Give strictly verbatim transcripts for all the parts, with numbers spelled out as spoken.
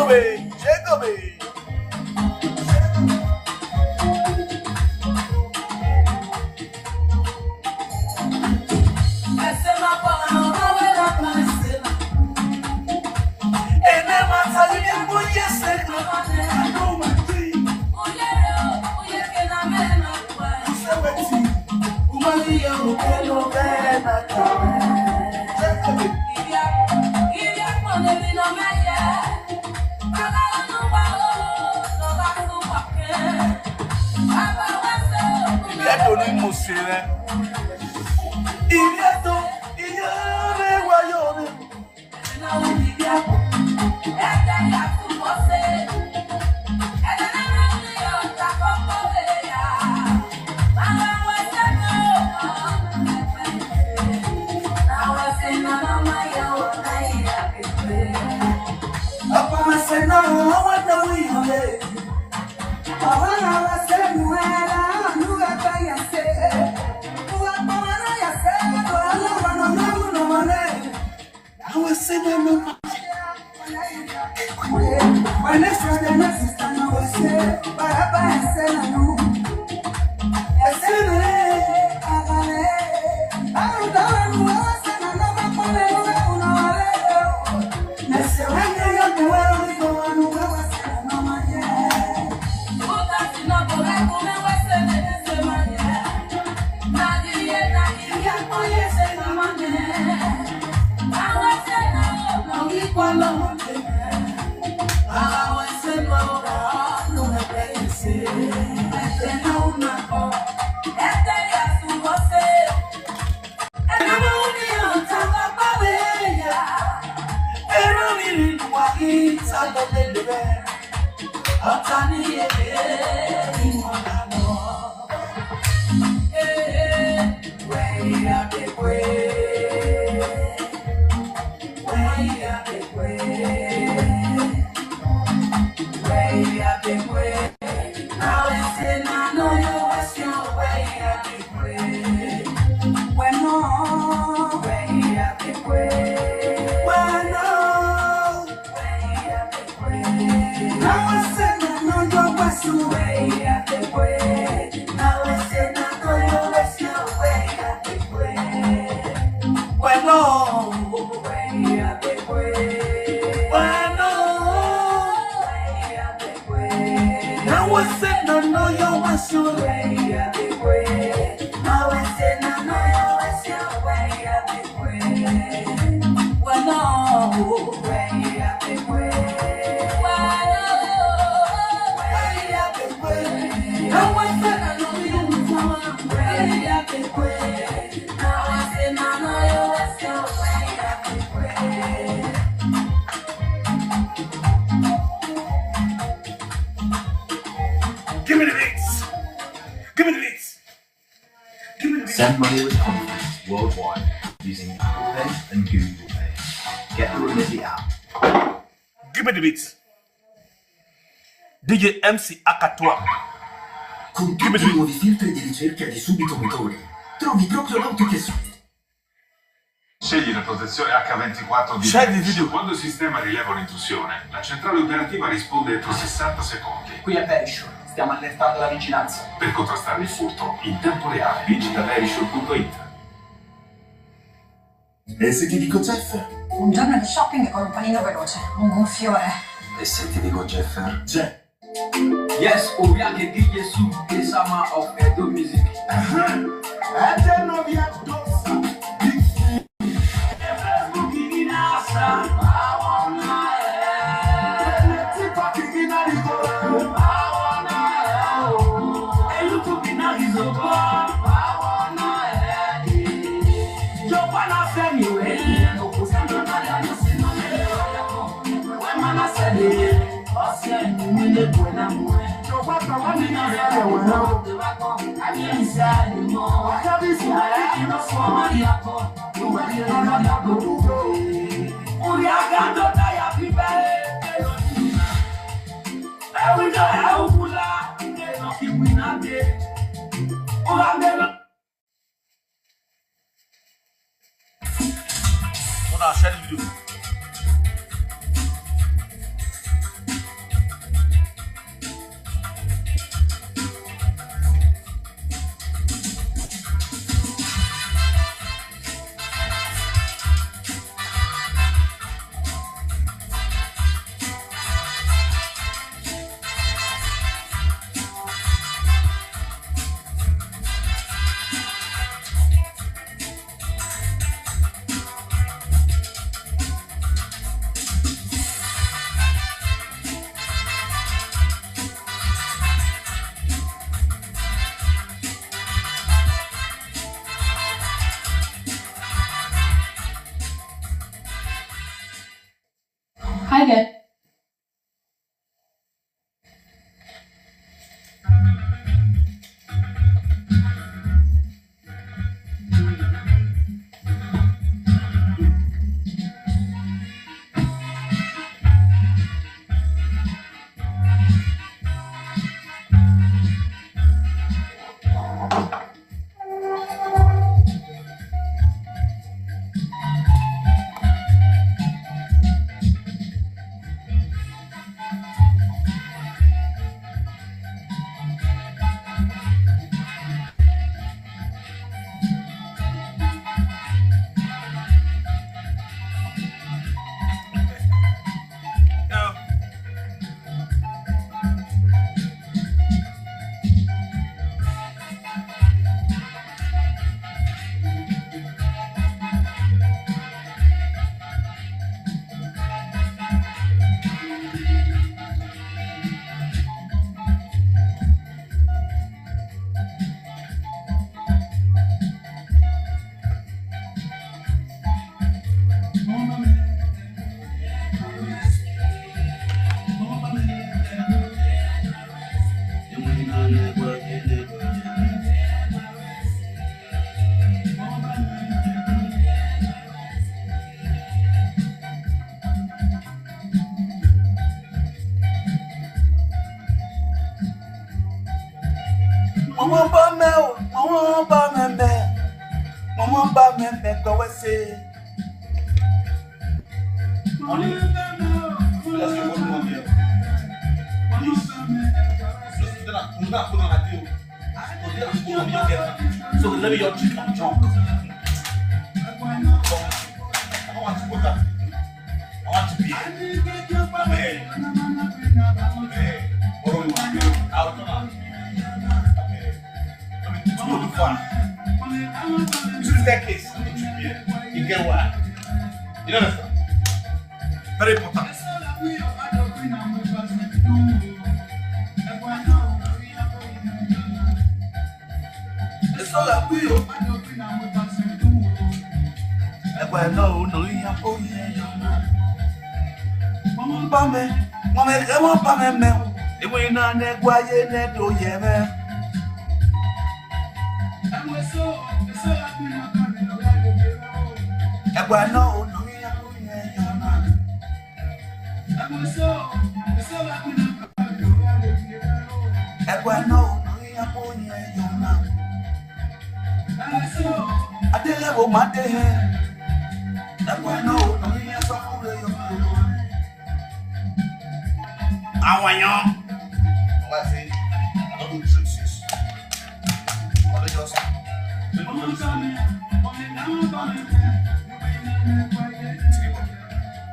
Jacob. Ibi ẹ̀tọ́ ní mo ṣe rẹ̀. Ibi ẹ̀tọ́, iye rẹ̀ wáyọ̀ rẹ̀. Give me the beats. Give me the beats. Give me the beats. Send money with confidence worldwide using Apple Pay and Google Pay. Get the Remitly app. Give me the beats. D J M C Akatua. Con tutti i nuovi filtri di ricerca di Subito Motore, trovi proprio l'auto che sogni. Scegli la protezione H ventiquattro di Scegli Verisure. Video. Quando il sistema rileva un'intrusione, la centrale operativa risponde entro sessanta secondi. Qui è Verisure, stiamo allertando la vigilanza. Per contrastare il furto in tempo reale, visita verisure punto it. E se ti dico Jeff? Un giorno di shopping con un panino veloce, un gonfiore. E se ti dico Jeffer? Jeff. Yes, Obiake D J Su, the summer of Edo music. Eje no bia dosa. Hold on, share the video. Here. Mama ba me o, mama ba me me, mama ba me me go we say. Honey, let's get one more beer. Please. Just put that, put that, put on that deal. Put that, put on your get. So let me your drink and drunk. I don't want to put that. I want to be. Amen. Amen. Borrow me one. I'll come out. Amen. Two too far. Two staircase. Two trip here. You get why? You understand? Very important. Ẹgbẹ́ náà ò lórí yàgò yẹn yọ. Wọ́n bá mi, wọ́n mi kẹ́ wọ́n bá mi mẹ́. Ìwé iná ní ẹgbẹ́ ayé ní ẹ̀dọ̀ yẹ mẹ́. Ẹgbẹ́ náà ò lórí yàgò yẹn yọ. Ẹgbẹ́ náà ò lórí yàgò yẹn yọ. Adéyẹ̀wò máa dé yẹn. Ẹgbẹ́ náà ò lórí yàgò yẹn yọ. Àwọn èèyàn. Wọ́n bá ṣe, I don't do tricks, sis. Wọ́n lè just.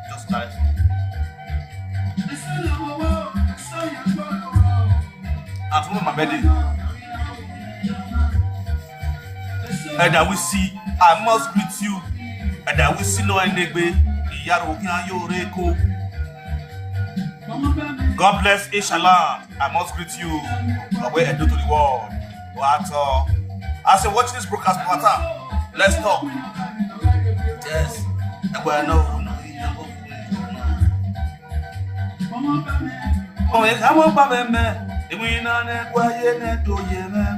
Just start. Àti mọ́ màmá dé. Ẹ̀dá wí sí, I must greet you. Ẹ̀dá wí sí lọ ẹ̀nẹ́gbẹ́, ìyá rò kí á yóò rẹ́ kó. God bless Inshallah. I must greet you. Ọ̀gbẹ́ Ẹ̀dó to the world. Wàá tọ́. As you watch this broadcast, Pata, let's talk. Yes. Ẹgbẹ́ náà ò ní ìyàwó fún mi. Ọmọ ìka wọn bá mi mẹ́, èmi iná ní ẹgbẹ́ ayé ní ẹ̀dọ̀ yẹ mẹ́.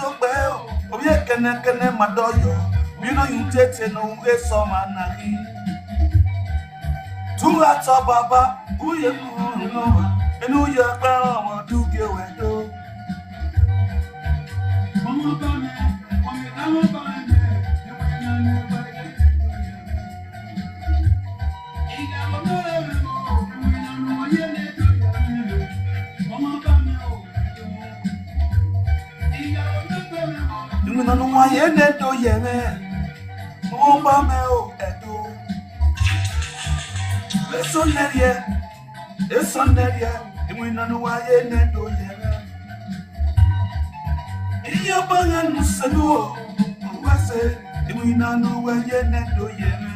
Tó gbẹ́ o, omi ẹ̀ kẹ́nẹ́kẹ́nẹ́ máa dọ́yọ̀, mi náà yóò tètè nù wé sọ máa nà rí. Túra tọ bàbá, wúyẹ mú ọ̀run náà wá, inú yẹ pé ọmọ dúkìá wẹ̀ tó. Ìmìnà nu wa yẹn lè do yẹ mẹ́, wọ́n bá mẹ́ o ẹ̀dọ́. Èso lẹ́yẹ, èso lẹ́yẹ, ìmìnà nu wa yẹn lè do yẹ mẹ́. Iya banga nusenu wase, imwina nuwe yene do yeme.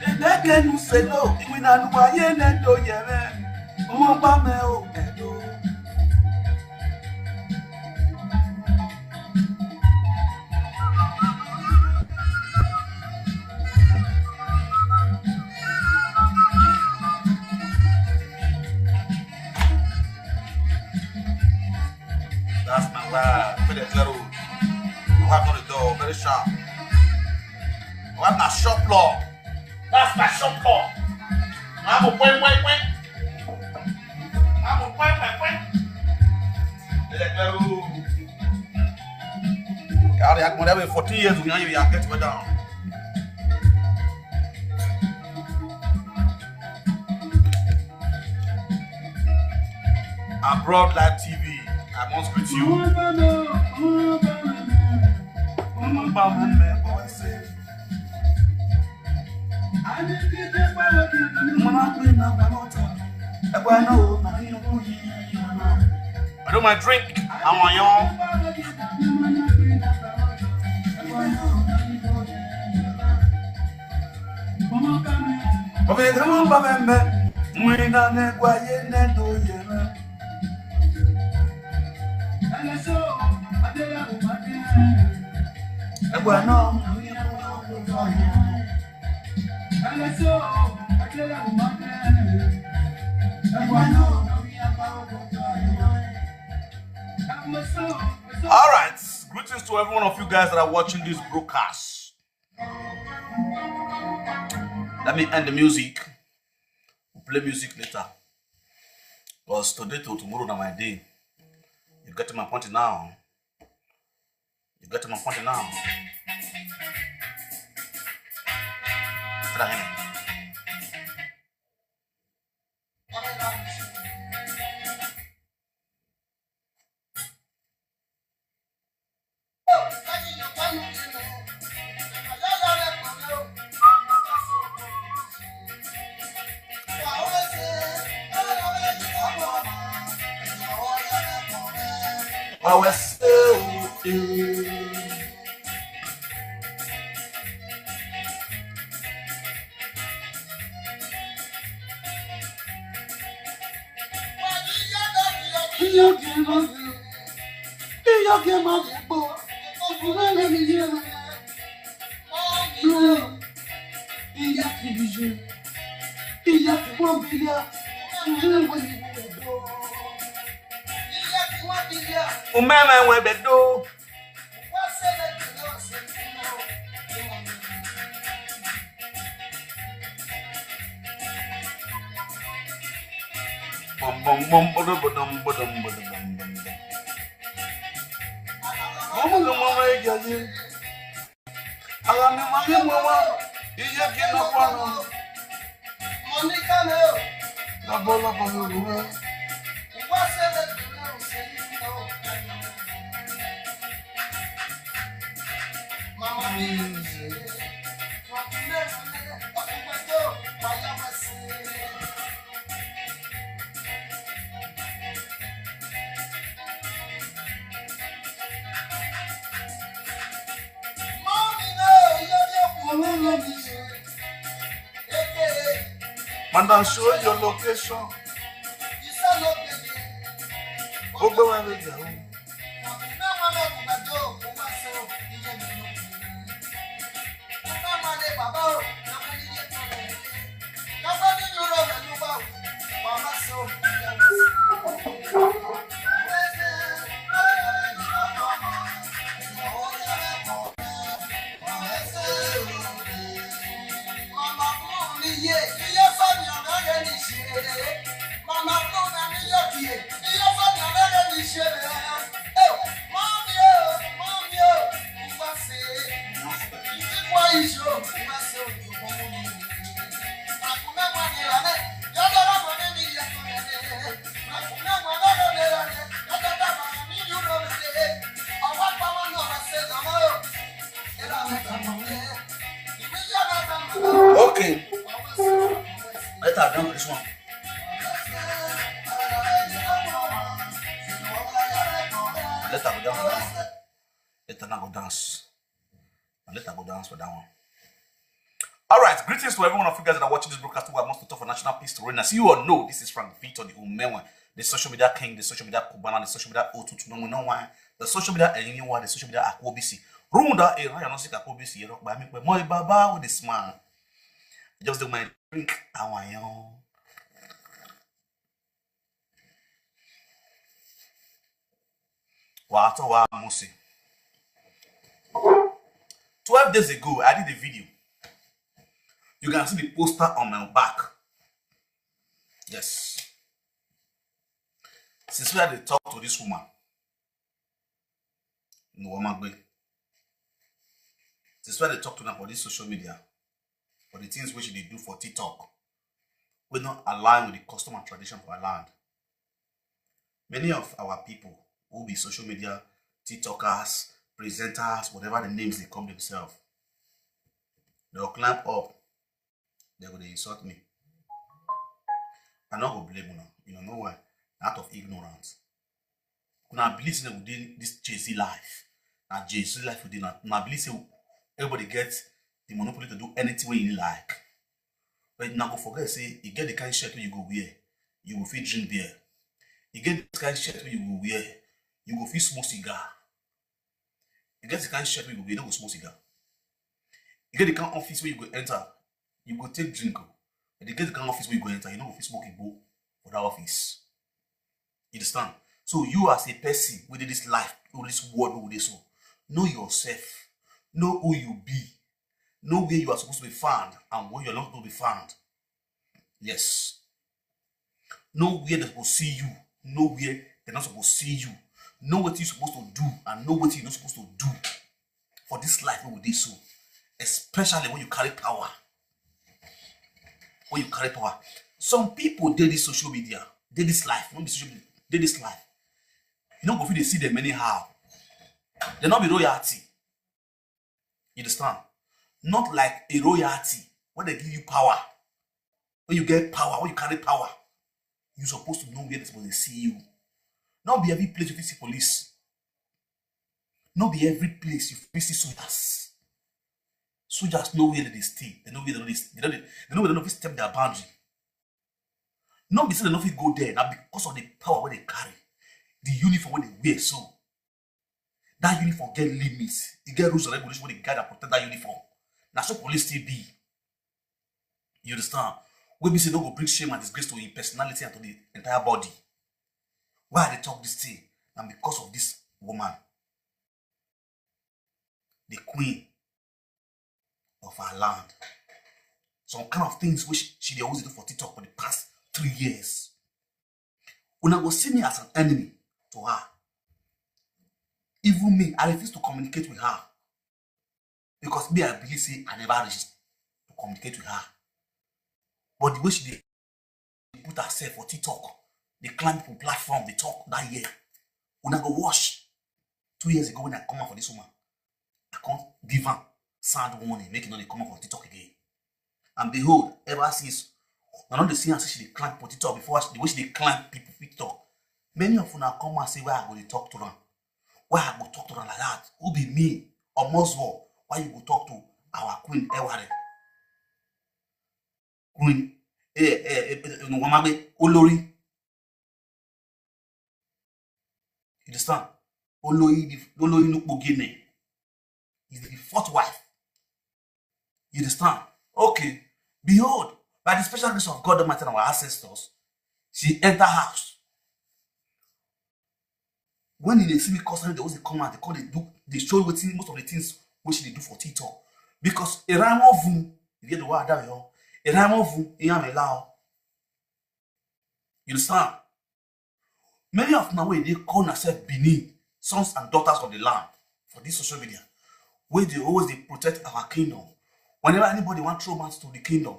Edeke nuseno, imwina nuwa yene do yeme. Omo ba me o edo. That's my shop law. That's my shop law. I'm a point, point, point. I'm a point, point, point. Let go. Yeah, they are fourteen years, we are get well down. Abroad Live T V, I must greet you. I do my drink, I want you. Obegama bameme, mwina ne gwa ye ne do ye me. Egwa no. All right. Greetings to every one of you guys that are watching this broadcast. Let me end the music. We'll play music later. Because today to tomorrow na my day. You get my point now. You get my point now. Try him. Always stay with you. Umeme we bedo. Bum, bum, bum, bada, badum, badum, bada, bum, bum, bum. Mama, mama, mama, ya, ya. Ala mi, mama, mama, iya, kina, kwano. Monica, no. Na bola, bola, bola. Madam, show your location. Gbogbo wa ló jà ó. Okay. Let her done this one. Let her go down for that one. Let her not go dance. Let her go dance for that one. All right, greetings to every one of you guys that are watching this broadcast who are most to talk for national peace to reign. As you all know, this is Frank Victor, the Umewa, the social media king, the social media Cubana, the social media Otutu, no, no, why? The social media Enyiwa, the social media Akwobisi. Runda, eh, Ryan, no, Akwobisi, you know, by me, but my baba with the smile. Just do my drink, I want you. Wa atọ wa amusi. Twelve days ago, I did a video. You can see the poster on my back. Yes. Since wey I dey talk to this woman, Nuwamagbe. Since wey I dey talk to her for this social media, for the things wey she dey do for TikTok, wey no align with the custom and tradition for her land. Many of our people who be social media TikTokers, presenters, whatever the names they call themselves, they'll climb up, they go dey insult me. I no go blame una, you know, know why? Out of ignorance. Una believe say we dey this Jay-Z life. Na Jay-Z life we dey na. Una believe say everybody get the monopoly to do anything wey you like. But una go forget say e get the kind shirt wey you go wear, you go fit drink beer. E get the kind shirt wey you go wear, you go fit smoke cigar. E get the kind shirt wey you go wear, you no go smoke cigar. E get the kind office wey you go enter, you go take drink o. And e get the kind office wey you go enter, you no go fit smoke igbo for that office. You understand? So you as a person wey dey this life, or this world wey we dey so, know yourself, know who you be, know where you are supposed to be found and where you are not supposed to be found. Yes. Know where they supposed to see you, know where they're not supposed to see you, know what you're supposed to do and know what you're not supposed to do for this life wey we dey so, especially when you carry power. When you carry power, some people dey this social media, dey this life, no be social media, dey this life. You no go fit dey see them anyhow. They no be royalty. You understand? Not like a royalty wey dey give you power. When you get power, when you carry power, you supposed to know where they supposed to see you. No be every place you fit see police. No be every place you fit see soldiers. Soldiers know where they dey stay. They know where they no dey, they no dey, they know where they no fit step their boundary. No be say they no fit go there. Na because of the power wey they carry, the uniform wey they wear. So that uniform get limits. E get rules and regulations wey dey guide and protect that uniform. Na so police still be. You understand? Wey be say no go bring shame and disgrace to him personality and to the entire body. Why I dey talk this thing? Na because of this woman, the queen of our land. Some kind of things which she dey always do for TikTok for the past three years. Una go see me as an enemy to her. Even me, I refuse to communicate with her because me, I believe say I never reach to communicate with her. But the way she dey put herself for TikTok, dey climb people platform, dey talk that year. Una go watch. Two years ago when I come out for this woman, I come give am sound warning, make e no dey come out for TikTok again. And behold, ever since, I no dey see am say she dey climb for TikTok before, the way she dey climb people TikTok. Many of una come and say, "Why I go dey talk to am? Why I go talk to am like that? Who be me?" Omozwo, why you go talk to our queen Eware? Queen, eh, eh, eh, eh, Nuwamagbe, Olori. You understand? Olori, the Olori Nukpogene is the fourth wife. You understand? Okay. Behold, by the special grace of God Almighty and our ancestors, she enter house. When they see me constantly, they always come out, they call, they do, they show wetin most of the things which they do for TikTok. Because a rhyme of whom, you get the word down here, a rhyme of whom, you understand? Many of una wey dey call yourself Benin, sons and daughters of the land for this social media, wey dey always dey protect our kingdom. Whenever anybody wan throw mouth to the kingdom,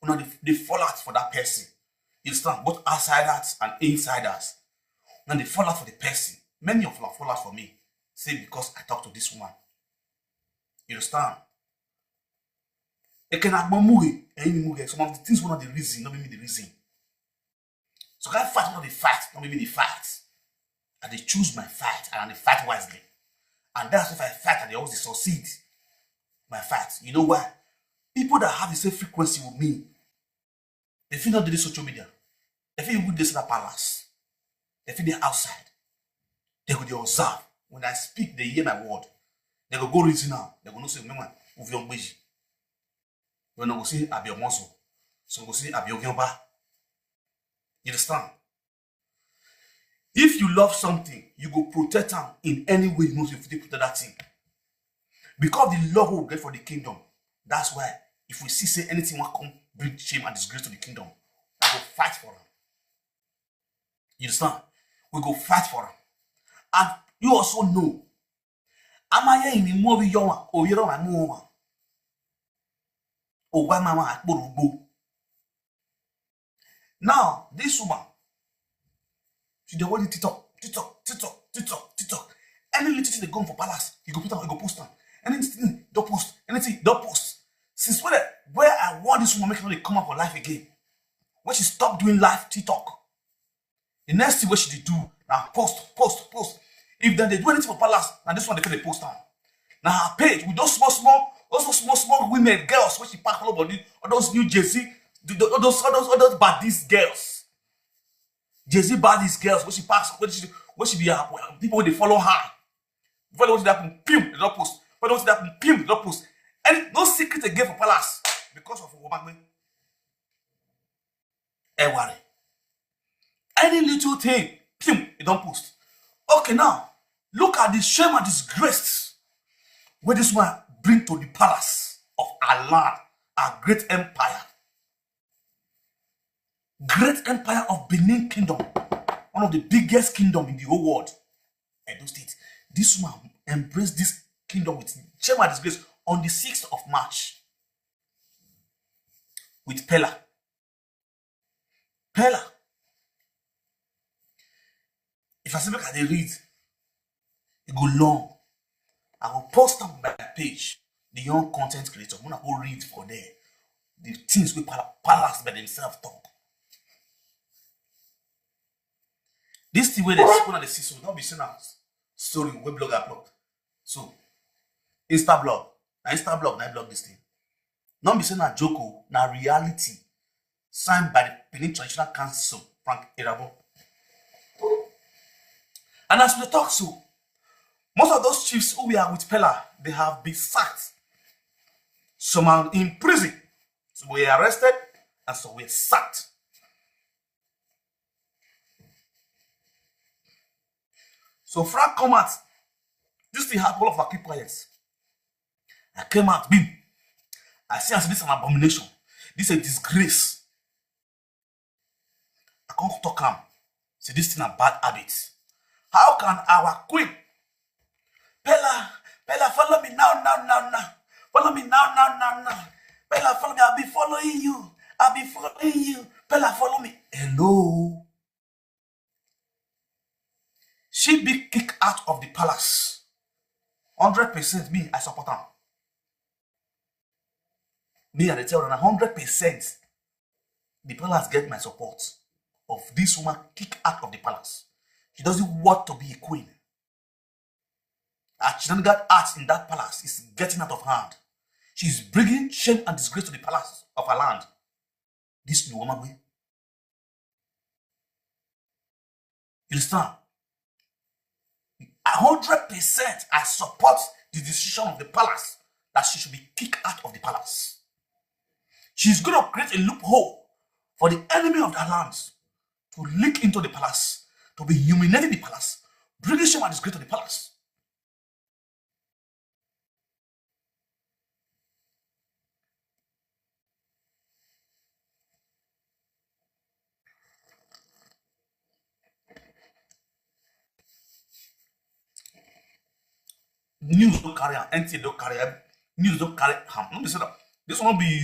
una dey, dey fall out for that person. You understand? Both outsiders and insiders. Una dey fall out for the person. Many of una fall out for me. Say because I talk to this woman. You understand? Ekena agbo muge, eyin muge. Some of the things wey una dey reason, no be me the reason. So I fight, not the fight, not even the fight. I dey choose my fight and I dey fight wisely. And that's if I fight and they always succeed my fight. You know why? People that have the same frequency with me, they fit not do this social media. They fit even dey inside palace. They fit dey outside. They go dey observe. When I speak, they hear my word. They go go reason now. They go know say, "Remember, Uvion Beji." When I go say, "Abi Omoso." So go say, "Abi Ogionba." You understand? If you love something, you go protect am in any way you know you fit protect that thing. Because the love we get for the kingdom, that's why If we see say anything wan come bring shame and disgrace to the kingdom, we go fight for am. You understand? We go fight for am. And you also know, amaye imi mo bi yo wan, o yero wan mo wan. O wa mama akporugbo. Now, this woman, she dey hold the TikTok, TikTok, TikTok, TikTok, TikTok. Any little thing dey go on for palace, he go put am, he go post am. Anything, don't post. Anything, don't post. Since when, where I want this woman make her no dey come out for life again. When she stop doing live TikTok, the next thing wey she dey do na post, post, post. If dem dey do anything for palace, na this one dey take dey post am. Na her page with those small, small, also small, small women, girls wey she pack all body, all those new Jay-Z, the, the, all those, all those, all those baddest girls. Jay-Z baddest girls wey she pass, wey she, wey she be her, people wey dey follow her. Before wetin dey happen, pim, they don post. Before wetin dey happen, pim, they don post. And no secret again for palace because of Wobagbe. Eware. Any little thing, pim, they don post. Okay, now, look at the shame and disgrace wey this one bring to the palace of our land, our great empire. Great empire of Benin Kingdom, one of the biggest kingdom in the whole world, Edo State. This woman embraced this kingdom with shame and disgrace on the sixth of March with Pella. Pella. If I say make I dey read, e go long. I go post am on my page, the young content creator. Una go read for there. The things wey pala-, palace by themselves talk. This thing wey dey see, una dey see so, no be say na story wey blogger blog. So, Insta blog. Na Insta blog, na blog this thing. No be say na joke o, na reality. Signed by the Benin Traditional Council, Frank Irabo. And as we talk so, most of those chiefs who were with Pella, they have been sacked. Some are in prison, some were arrested, and some were sacked. So Frank come out. This thing happen, all of us keep quiet. I came out, bim. I see, I say, this is an abomination. This is a disgrace. I can't talk am. Say this thing a bad habit. How can our queen, Pella, Pella, follow me now, now, now, now. Follow me now, now, now, now. Pella, follow me. I'll be following you. I'll be following you. Pella, follow me. Hello. She be kicked out of the palace. Hundred percent me, I support am. Me, I dey tell una, hundred percent the palace get my support of this woman kick out of the palace. She doesn't want to be a queen. Her shenanigan act in that palace is getting out of hand. She's bringing shame and disgrace to the palace of her land. This new woman way. You understand? A hundred percent, I support the decision of the palace that she should be kicked out of the palace. She's gonna create a loophole for the enemy of the lands to leak into the palace, to be humiliating the palace, bringing shame and disgrace to the palace. News don carry am, N T A don carry am, news don carry am. No be say that. This one no be,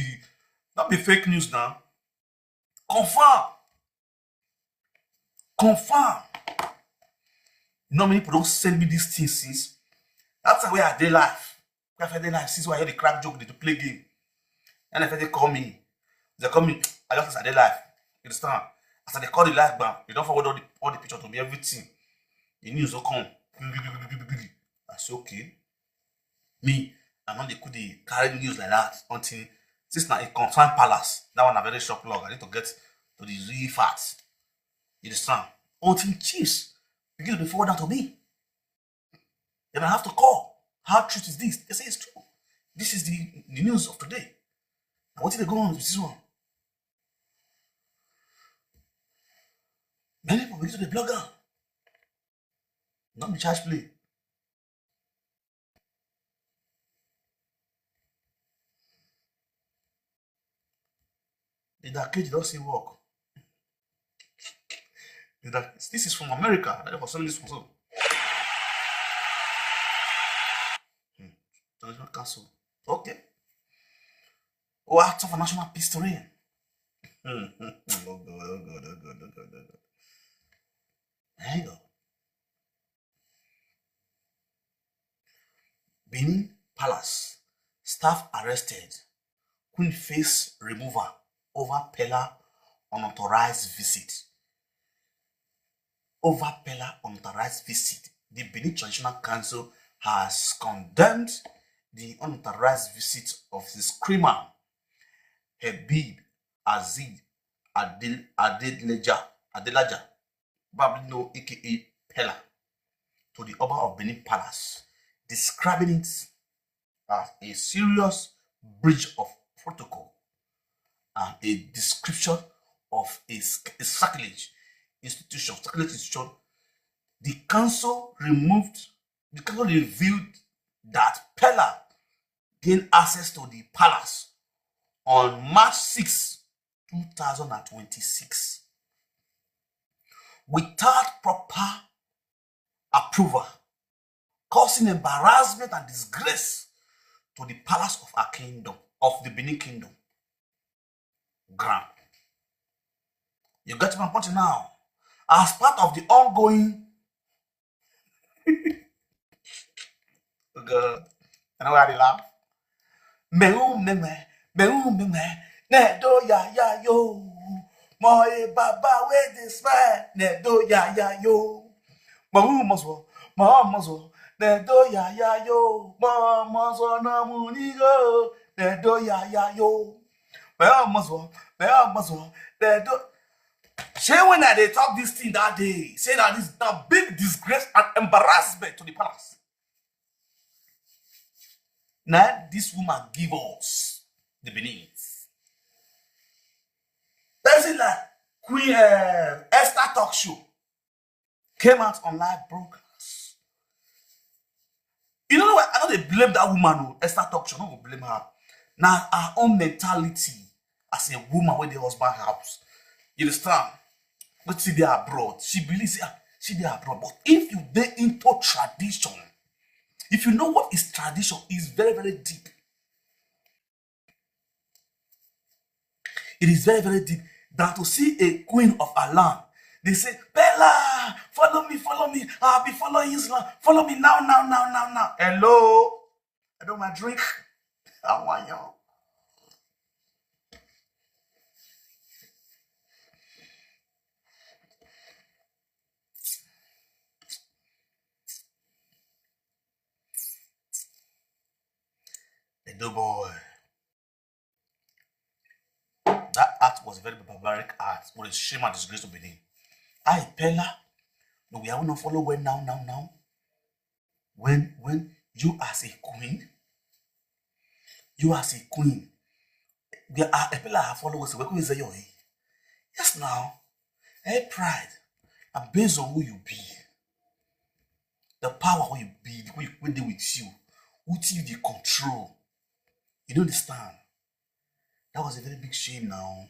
no be fake news now. Confirm. Confirm. You know how many people don send me this thing since? That's why I dey live. Where I dey live since, where I hear the crack joke, dey play game. And if they call me, they call me, I just as I dey live. You understand? As I dey call the live bam, they don forward all the, all the picture to me, everything. The news don come. I say, okay. Me, I no dey quick dey carry news like that until, since na e concern palace. That one na very short blog. I need to get to the real facts. You understand? Until chiefs begin to forward that to me. Then I have to call. How truth is this? They say it's true. This is the, the news of today. Now, what did they go on with this one? Many people begin to dey blog am. No be charge play. Linda Cage don still work. Linda, this is from America. I never saw this one so. Hmm. International Council. Okay. Oh, Act of National Peace Terrain. Oh God, oh God, oh God, oh God, oh God. Hang on. Benin Palace, staff arrested. Queen face removal over Pella unauthorized visit. Over Pella unauthorized visit, the Benin Traditional Council has condemned the unauthorized visit of the screamer Habib Aziz Adel- Adelaja, Adelaja Babino, A K A Pella, to the Oba of Benin Palace, describing it as a serious breach of protocol and a description of a, sc- a sacrilege institution. Sacrilege institution. The council removed, the council revealed that Pella gained access to the palace on March sixth, two thousand twenty-six, without proper approval, causing embarrassment and disgrace to the palace of our kingdom, of the Benin Kingdom. Ground. You get my point now? As part of the ongoing. Oh God, I know why they laugh. Mehu meme, mehu meme, nedo ya ya yo. Moe baba we dey smile, nedo ya ya yo. Mohu mozo, mo mozo, nedo ya ya yo. Mo mozo na munigo, nedo ya ya yo. Mo mozo, mo mozo, nedo. Shey when I dey talk this thing that day, say that this na big disgrace and embarrassment to the palace. Na this woman give us the Benin. Person like Queen uh, Esther Talk Show came out on live broadcast. You know what? I don't blame that woman. Oh, Esther Talk Show, I don't blame her. Now her own mentality as a woman with the husband house. You understand? But she dey abroad. She believes ah, she dey abroad. But if you dey into tradition, if you know what is tradition, it's very, very deep. It is very, very deep than to see a queen of a land. They say, Bella, follow me, follow me. I'll be following Islam. Follow me now, now, now, now, now. Hello? I don't want drink. I want you. Edo boy. That act was a very barbaric act. What a shame and disgrace to Benin. I Pella, no, we are not follow well now, now, now. When when you as a queen, you as a queen, there are a Pella have followers. Where can you say your hey? Yes now. Hey pride. And based on who you be, the power who you be, who you who dey with you, who you dey control. You don't understand. That was a very big shame now.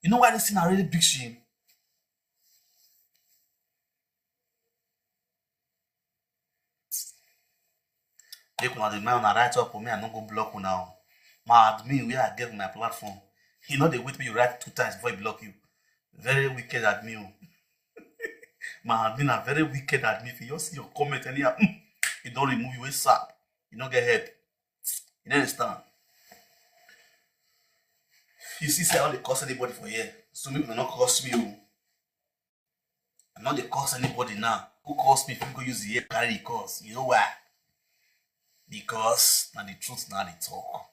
You know why this thing a really big shame? Make una dey mind una write up for me, I no go block una o. My admin wey I get my platform, he no dey wait make you write two times before he block you. Very wicked admin o. My admin na very wicked admin. If you just see your comment anyhow, hmm, he don remove you ASAP. You no get help. You no understand? You see say I no dey curse anybody for here, so make una no curse me o. I no dey curse anybody now. Who curse me fit go use the ear carry the curse. You know why? Because na the truth na I dey talk.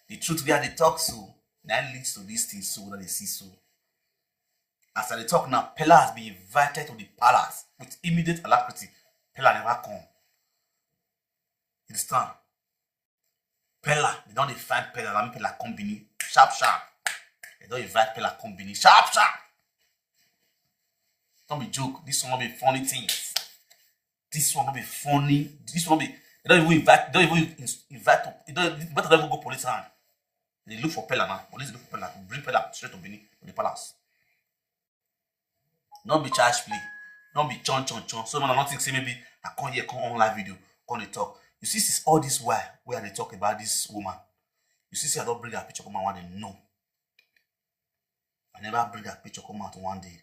The truth wey I dey talk so na im lead to this thing so wey I dey see so. As I dey talk now, Pella has been invited to the palace with immediate alacrity. Pella never come. You understand? Pella, they don dey find Pella, na me Pella come Benin. Sharp sharp. They don invite Pella come Benin. Sharp sharp. No be joke. This one no be funny thing. This one no be funny. This one no be. They don even invite. They don even ins- invite. They don better don even go police hand. They look for Pella now. Police dey look for Pella to bring Pella straight to Benin, to the palace. No be child's play. No be chon chon chon. So man, I don't think say maybe I come here, come on live video, come dey talk. You see, since all this while wey I dey talk about this woman, you see, say I don bring her picture come out one day. No, I never bring her picture come out one day.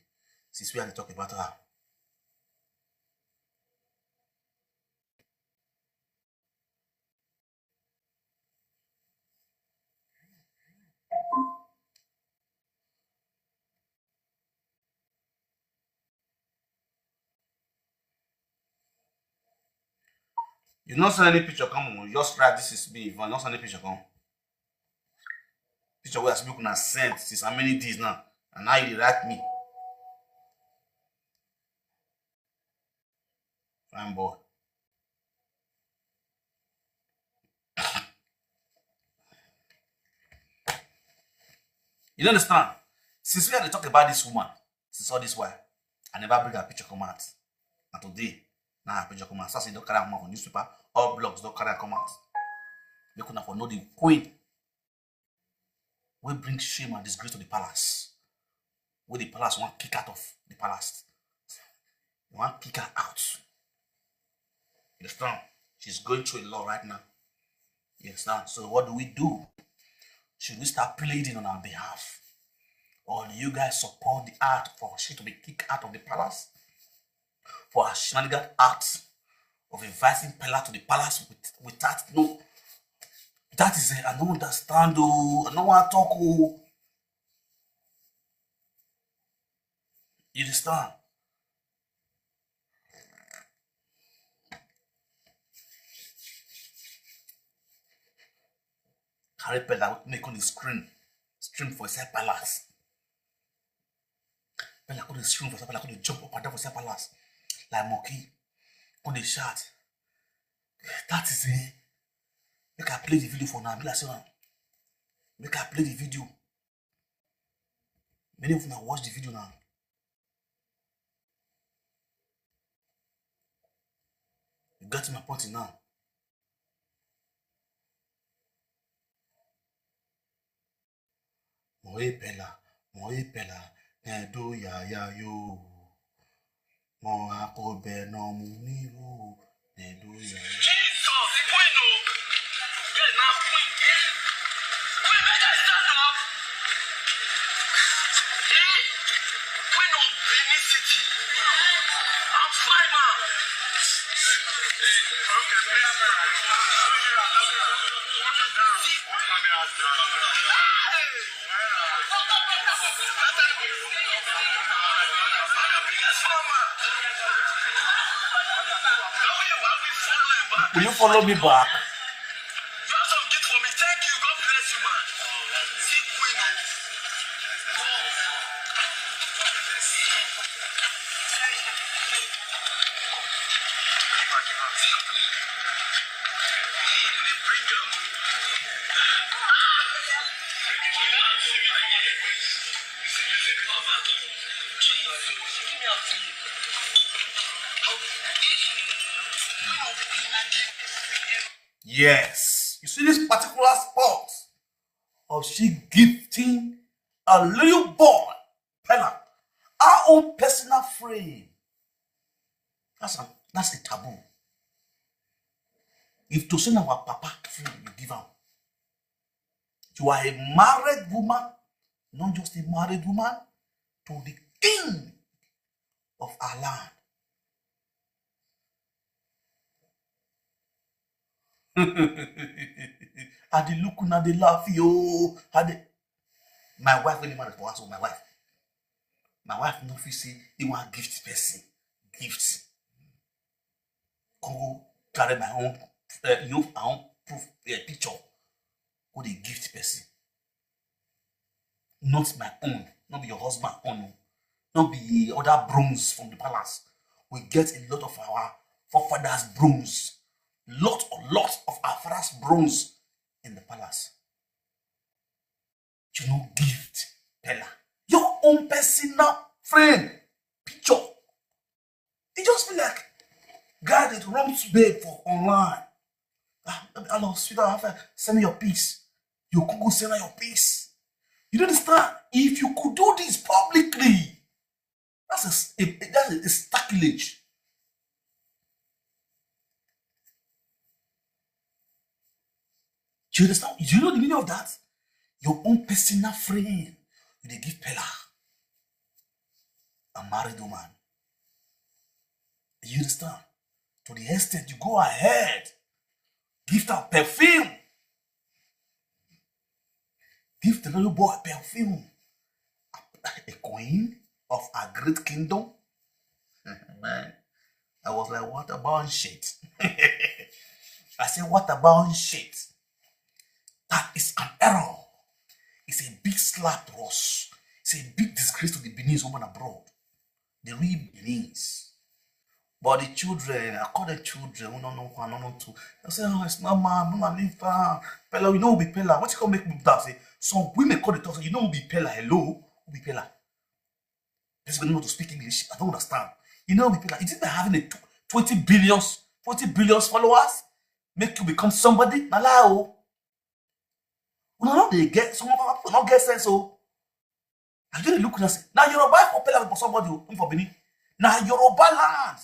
Since we are dey talk about her, you no send any picture come o. You just write, "This is me, Yvonne." You no send any picture come. Picture wey I see make una send since how many days now, and now you dey write me. Fine boy. You no understand? Since we had to talk about this woman, since all this while, I never bring her picture come out. And today, now her picture come out. So I say, don carry her come out for newspaper. All blogs don carry her come out. Make una for know the queen wey bring shame and disgrace to the palace. Wey the palace wan kick out of the palace. They wan kick her out. You understand? She's going through a lot right now. You understand? So what do we do? Should we start pleading on her behalf? Or do you guys support the act for she to be kicked out of the palace? For her shenanigan act of inviting Pella to the palace with, without no. That is it. I don't understand o. I no wan talk o. You understand? Carry Pella, make come dey scream, scream for inside palace. Pella come dey scream for inside palace, come dey jump up and down for inside palace like monkey. Come dey shout. That is it. Make I play the video for now. Be like say una, make I play the video. Many of una watch the video now. You get my point now. Mo e Pella, mo e Pella, nedo ya ya yo. Mo ako be no mu ni ru, nedo ya ya. Jesus, queen o. Yeah, na queen. Queen, make I stand up. Eh? Queen of Benin City. I'm fine, man. Okay, please. Will you follow me back? Yes. You see this particular spot of she gifting a little boy, Pella, our own personal friend. That's a, that's a taboo. If to say na our papa friend you give am, you are a married woman, not just a married woman, to the king of our land. I dey look una dey laugh yo. I dey, my wife wey dey married for house, my wife, my wife no fit say e wan gift person gift. Come go carry my own, uh, you know, I wan proof, uh, picture. Go dey gift person. Not my own, not be your husband own, no. Not be other brooms from the palace. We get a lot of our forefathers' brooms. Lot or lot of our fathers' brooms in the palace. You no gift Pella, your own personal friend, picture. It just be like guy that romps babe for online. Ah, hello, sweetheart, how far? Send me your pics. You could go sell your peace. You don't understand? If you could do this publicly, that's a, a that's a, a sacrilege. Do you understand? Do you know the meaning of that? Your own personal friend, you dey give Pella, a married woman. You understand? To the extent you go ahead, gift her perfume. Gift the little boy perfume. A queen of a great kingdom. Man, I was like, what about shit? I said, what about shit? That is an error. It's a big slap to us. It's a big disgrace to the Beninese woman abroad. The real Beninese. But the children, I call the children, who don't know one, don't know two. I say, oh, it's not mine, mama, leave her. Pella, you know, be Pella. What you come make me that? Say, some women call the talk, say, you know, be Pella. Hello, who be Pella? This woman know to speak English. I don't understand. You know, be Pella. Is it by having a tw- twenty billions, twenty billions followers make you become somebody? Na lie o. Una no dey get, some of our people no get sense o. I just dey look and say, na Yoruba for Pella for somebody o, for Benin. Na Yoruba land.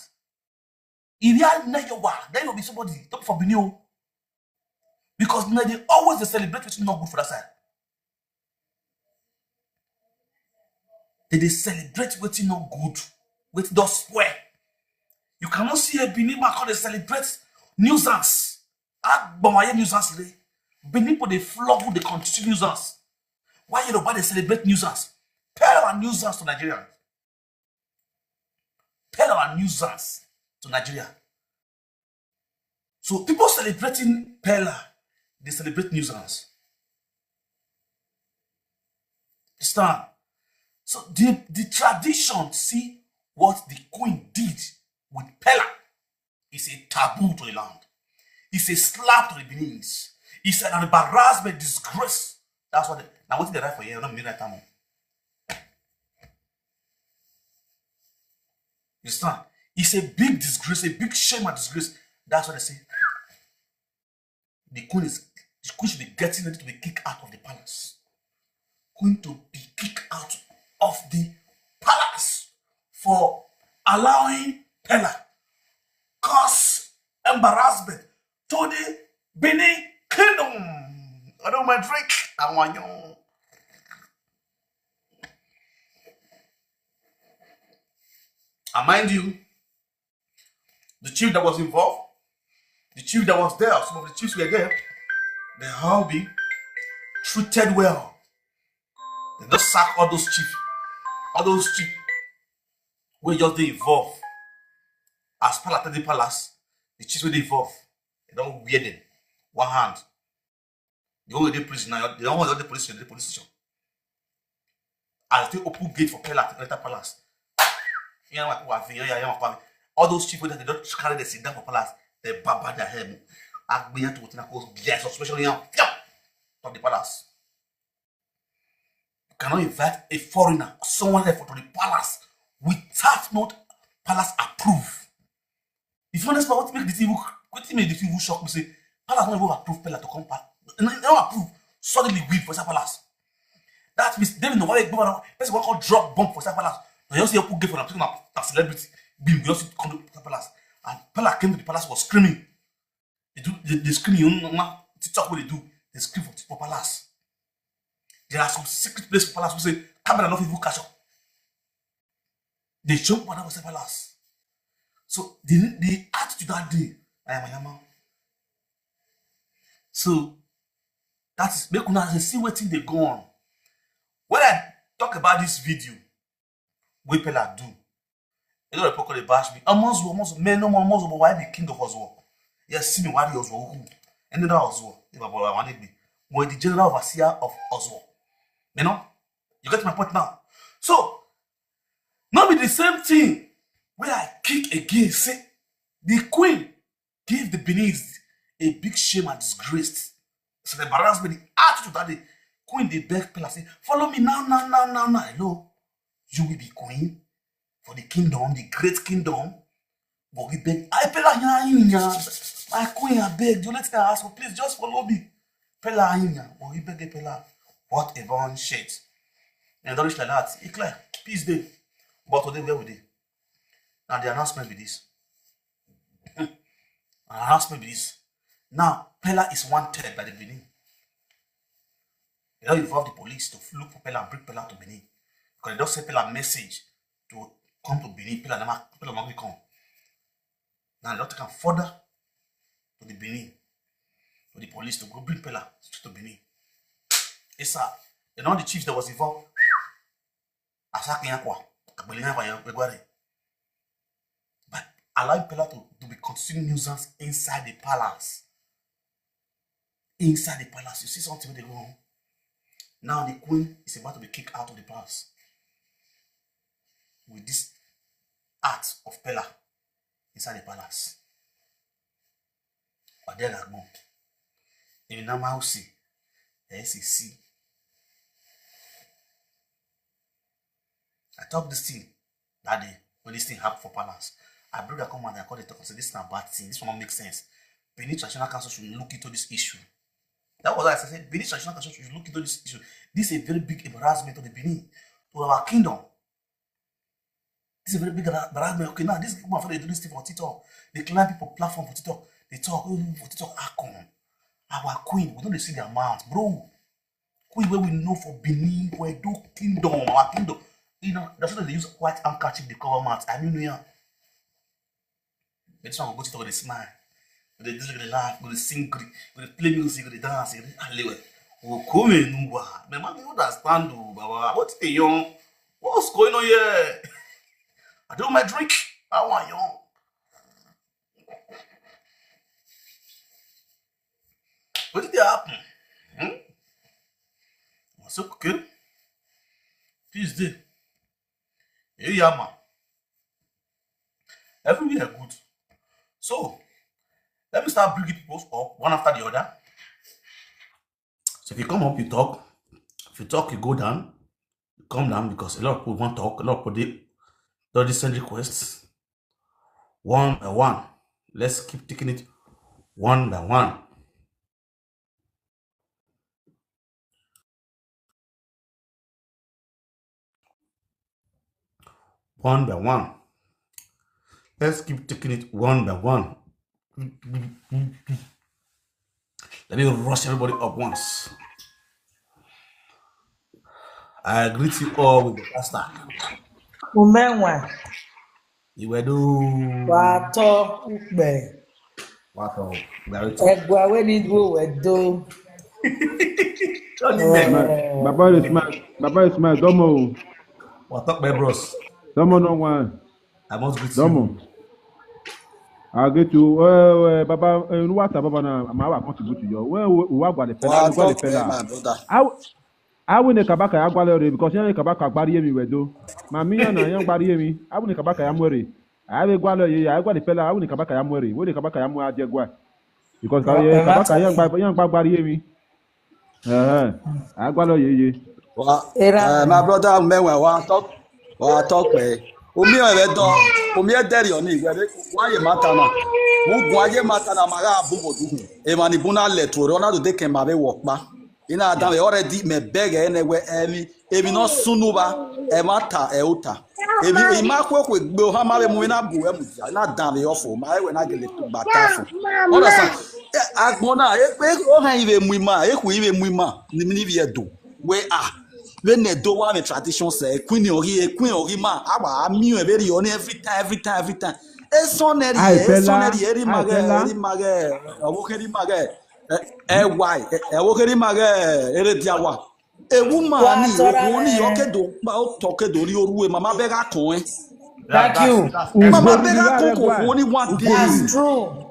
If you are Nayowa, then you be somebody, not for Benin o. Because now they always dey celebrate wetin no good for that side. They dey celebrate wetin no good, wetin don spoil. You cannot see a Benin man come dey celebrate nuisance. Agbamaye nuisance re. Benin people dey flog, dey continue nuisance. Why Yoruba dey celebrate nuisance? Pella na nuisance to Nigeria. Pella na nuisance to Nigeria. So people celebrating Pella, they celebrate nuisance. Understand? So the, the tradition see what the queen did with Pella. It's a taboo to the land. It's a slap to the Beninese. It's an embarrassment, disgrace. That's what they, now what they write for here, not me write am o. You understand? It's a big disgrace, a big shame and disgrace. That's what they say. The queen is the queen should be getting ready to be kicked out of the palace. Queen to be kicked out of the palace for allowing Pella cause embarrassment to the Benin kingdom. I don't mind drink. I want you. And mind you, the chief that was involved, the chief that was there, some of the chiefs were there, they all be treated well. They just sack all those chiefs. All those chiefs wey just dey involved as Pella take dey palace, the chiefs wey dey involved, they don wear them. One hand. The one wey dey prison now, the one wey dey police station, dey police station. As they open gate for Pella to enter palace, yeah, like, wa fi, yeah, yeah, yeah, all those chiefs wey they don carry the sit down for palace, they baba their head. Agbiyan to Tina cause their suspension, yeah, yeah, of the palace. You cannot invite a foreigner, someone else to the palace without not palace approve. If you understand what make the thing, what make the thing shock me, say palace no even approve Pella to come back. No, no approve. Suddenly we for inside palace. That means they know why go around. Person wan come drop bomb for inside palace. Now you see people get for them, people na celebrity. Bim, you see come to inside palace. And Pella came to the palace, was screaming. They do, they, they scream, you know, ma, TikTok what they do. They scream for, for palace. There are some secret place for palace who say camera no fit even catch up. They jump up and down for inside palace. So the, the attitude that day, I am, I am. So that is, make una dey see wetin dey go on. When I talk about this video wey Pella do, a lot of people come dey bash me. Omo Ozuo, Omo Ozuo, man, no more Omo Ozuo, but why be king of Ozuo? Yes, see me, why the Ozuo? Who? Any other Ozuo? If I want to be, but the general overseer of Ozuo. You know, you get my point now. So no be the same thing wey I kick again, say the queen give the Beninese a big shame and disgrace. It's an embarrassment. The attitude that the queen dey beg Pella say, follow me now, now, now, now, now. Hello, you will be queen for the kingdom, the great kingdom. But we beg, I Pella, yeah, yeah, my queen, I beg you, let me ask you, please just follow me. Pella Inya, or he beg Pella, what a born shit. And don't reach like that. He clear, peace day. But today, where we dey? Now the announcement be this. An announcement be this. Now, Pella is wanted by the Benin. They don't involve the police to look for Pella and bring Pella to Benin. Because they don't send Pella message to come to Benin. Pella never, Pella never come. Now they don't take am further to the Benin, to the police to go bring Pella to Benin. It's sad. And all the chiefs that was involved, Asakinyakwa, Agbelinyakwa, Yagwari. But allowing Pella to, to be constituting nuisance inside the palace. Inside the palace, you see something wey dey go on. Now the queen is about to be kicked out of the palace with this act of Pella inside the palace. Odelagbon. In Namausi, S E C. I talk this thing that day when this thing happen for palace. I bring her come and I call the talk and say this is a bad thing. This one don't make sense. Benin Traditional Council should look into this issue. That was why I said Benin Traditional Council should look into this issue. This is a very big embarrassment to the Benin, to our kingdom. This is a very big embarrassment. Okay, now this woman for dey do this thing for TikTok. They climb people platform for TikTok. They talk, oh, for TikTok, how come? Our queen, we don't dey see their mouth, bro. Queen wey we know for Benin, for Edo Kingdom, our kingdom. You know, that's why they use white handkerchief dey cover mouth. I mean, yeah. But this one go go TikTok, go dey smile, go dey do, go dey laugh, go dey sing, go dey, go dey play music, go dey dance, go dey alewe. Oh, come in, Nuwa. My man, you understand, oh, Baba. What the young? What's going on here? I do my drink. I want you. What did happen? Hmm? What's up, okay? Peace day. Hey, yeah, man. Everywhere good. So, let me start bringing people up one after the other. So if you come up, you talk. If you talk, you go down. You come down because a lot of people want talk. A lot of people dey, don't send requests one by one. Let's keep taking it one by one. One by one. Let's keep taking it one by one. Let me rush everybody up once. I greet you all with the pastor. Umenwa, Iwedu. Wato Ukpe, Wato. Very tough. Egwa Wenigbo Wedo. Johnny Meng. Baba Ismail, Baba Ismail, domo, Wato, my bros. domo no one, I must greet you. Domo. I get you. Uh, uh, Baba, uh, what Baba na? Ma wa contribute to you. Well, we wa gwale fela, Wow, we gwale talk, eh, fela. My brother. Aw, awu ne kabaka ya gwale re because ya ne kabaka gbari yemi Wedo. Ma mi ya na ya gbari yemi. Awu ne kabaka ya mwere. Awe gwale ye ya gwale fela. Awu ne kabaka ya mwere. We ne kabaka ya mwa je gwa. Because ka ye kabaka ya gba ya gba gbari yemi. Eh, eh. Agwalo ye ye. Wa, Era. Uh, my brother, me wa wa talk, wa talk, eh. Umi ewe do, umi ederi oni, we wa ye matana. Mu gwa ye matana maga abubo du. E mani buna le toro na do de ke ma be wo pa. Ina da we already me beg ene we emi, emi no sunu ba, e mata e uta. Emi e ma kwe kwe gbe o ha ma be mu na bu e mu ja, na da we ofo, ma e we na gele tu bata fo. Understand? Eh, agbona, e pe o ha ive mu ima, e ku ive mu ima, ni mi ni vi edo. We a, we ne do wa me tradition se, e queen ori, e queen ori ma, awa mi e very on every time, every time, every time. E son eri, Ai, e son Fela, eri, eri ai, mage, Fela. Eri mage, awo keri mage, e, e wai, e, e wo keri mage, ere diawa. E wu ma Wa ni, tora o ni re. Okedo, ba o to Okedo ri oru e, mama be ga kon e. Thank you. Mama Ugbori be ga rẹ kon ko gwa. wo ni one day. That's true.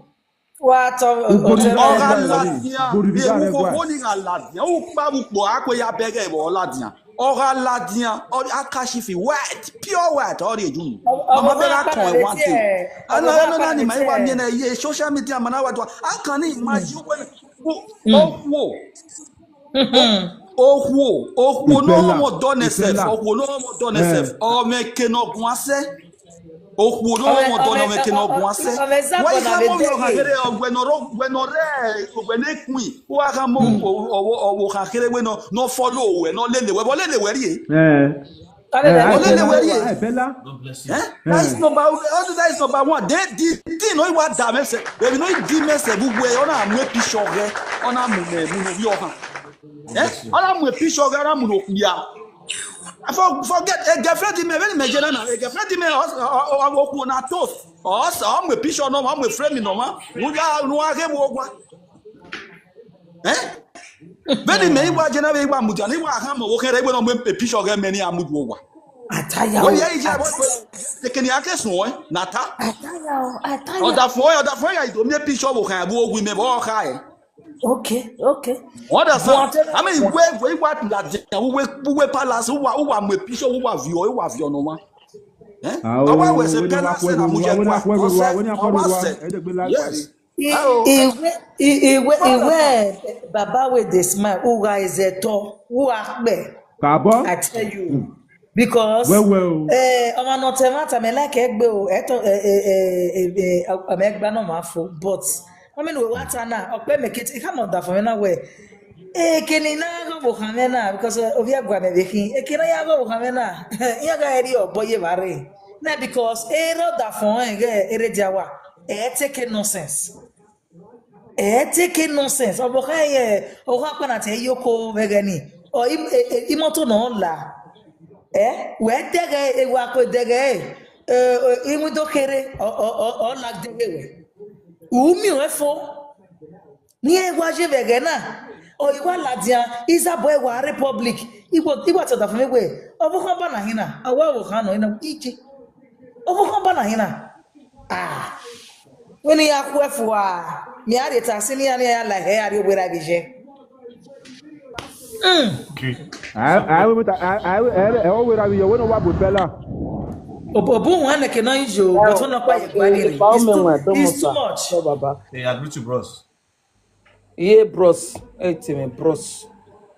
Wa to Ugbori oto rẹ Ọ̀gá gwa. re. Ladian, Ugbori rẹ ewu gwa. koko ni ga Ladian. O pa bu po a pe ya bẹ̀rẹ̀ ìwọ Ladian. Ọ̀gá Ladian, ọ akashi fi white, pure white, ọ ri eju mi. Ọ- Mama ọmọ be bá ga kon pàdé e one tí day. ẹ, Ana ọmọ bá ana na ni pàdé ma tí wa ẹ. ni na ye social media mana wa do. How can you imagine when o wo o wo o wo no Ìfẹ́lá, mo done self, ìfẹ́lá. O wo no mo done Eh. self. O me ke no gun ase. Okwu no mo do no me ke no gwa se. Wa iha mo yo ha here ogwe no ro gwe no re ogwe ne kuin. Wa ha mo owo owo ha here we no no follow we no lele we bo lele we ri e. Eh. Olele weri e. Bella. Eh? That is number that is number one. Then the thing no wa da mese. Baby no di mese bu we ona mu episode re. Ona mu me mu no yo ha. Eh? Ona mu episode re ona mu no ya. For forget a girlfriend me when me jena na a girlfriend me o ku na toast. O sa mu episode no ma mu friend no ma. Mu ya no a ke wo gwa. Eh? Beni me iwa jena be iwa muja ni wa ha mo wo kere igbe no me picture ge me ni amuju wa. Ataya o. Wo ye ije wo te kini ake sun o nata. Ataya o, ataya. Oda fun o, oda fun ya ido me picture wo kan bu ogun me bo ka e. Okay, okay. What does that? I mean, we we what la je we we palace wa wa me picture wa view wa view no wa. Eh? Awa we se palace na mu je kwa. Yes. Iwe iwe iwe baba wey dey smile who ga is a tall who akpe. Kàbọ̀. I tell you because Well, well. Eh, ọmọ náà tẹ máa tàmí láìka ẹgbẹ́ o ẹ̀tọ́ ọmọ ẹgbẹ́ náà máa fo but wọ́n mi ní wọ́n wá ta náà ọ̀pẹ́ mẹ́kẹ́tì ká mọ̀ dà fún mi náà wẹ̀. Ekene na go bo kame na because obi agwa me bekin. Ekene ya go bo kame na. Ya ga eri obo ye bare. Na because ero da fun e ge ere jawa. E take nonsense. E take nonsense. Obo kan ye o kan pa na te yoko vegani. O imoto na la. Eh, we dege e wa ko dege e. Eh, imu do kere o o o la dege we. Umi o efo. Ni egwa je vegena. O iwa ladia iza bo egwa republic. Igbo igbo to da fun egwe. Obo kan ba na hina. Awa wo kan no ina ije. Obo kan ba na hina. Ah. When ya ku efu a. Mi are ta sini ya ni ya la he are we ra bi je. Mm. Okay. I I will I I I will I will be your winner wa bella. Obo obo wan na ke na ijo. But no pa ye gba ni. It's too much. Hey, I agree to bros. Ye bros. Eti me bros.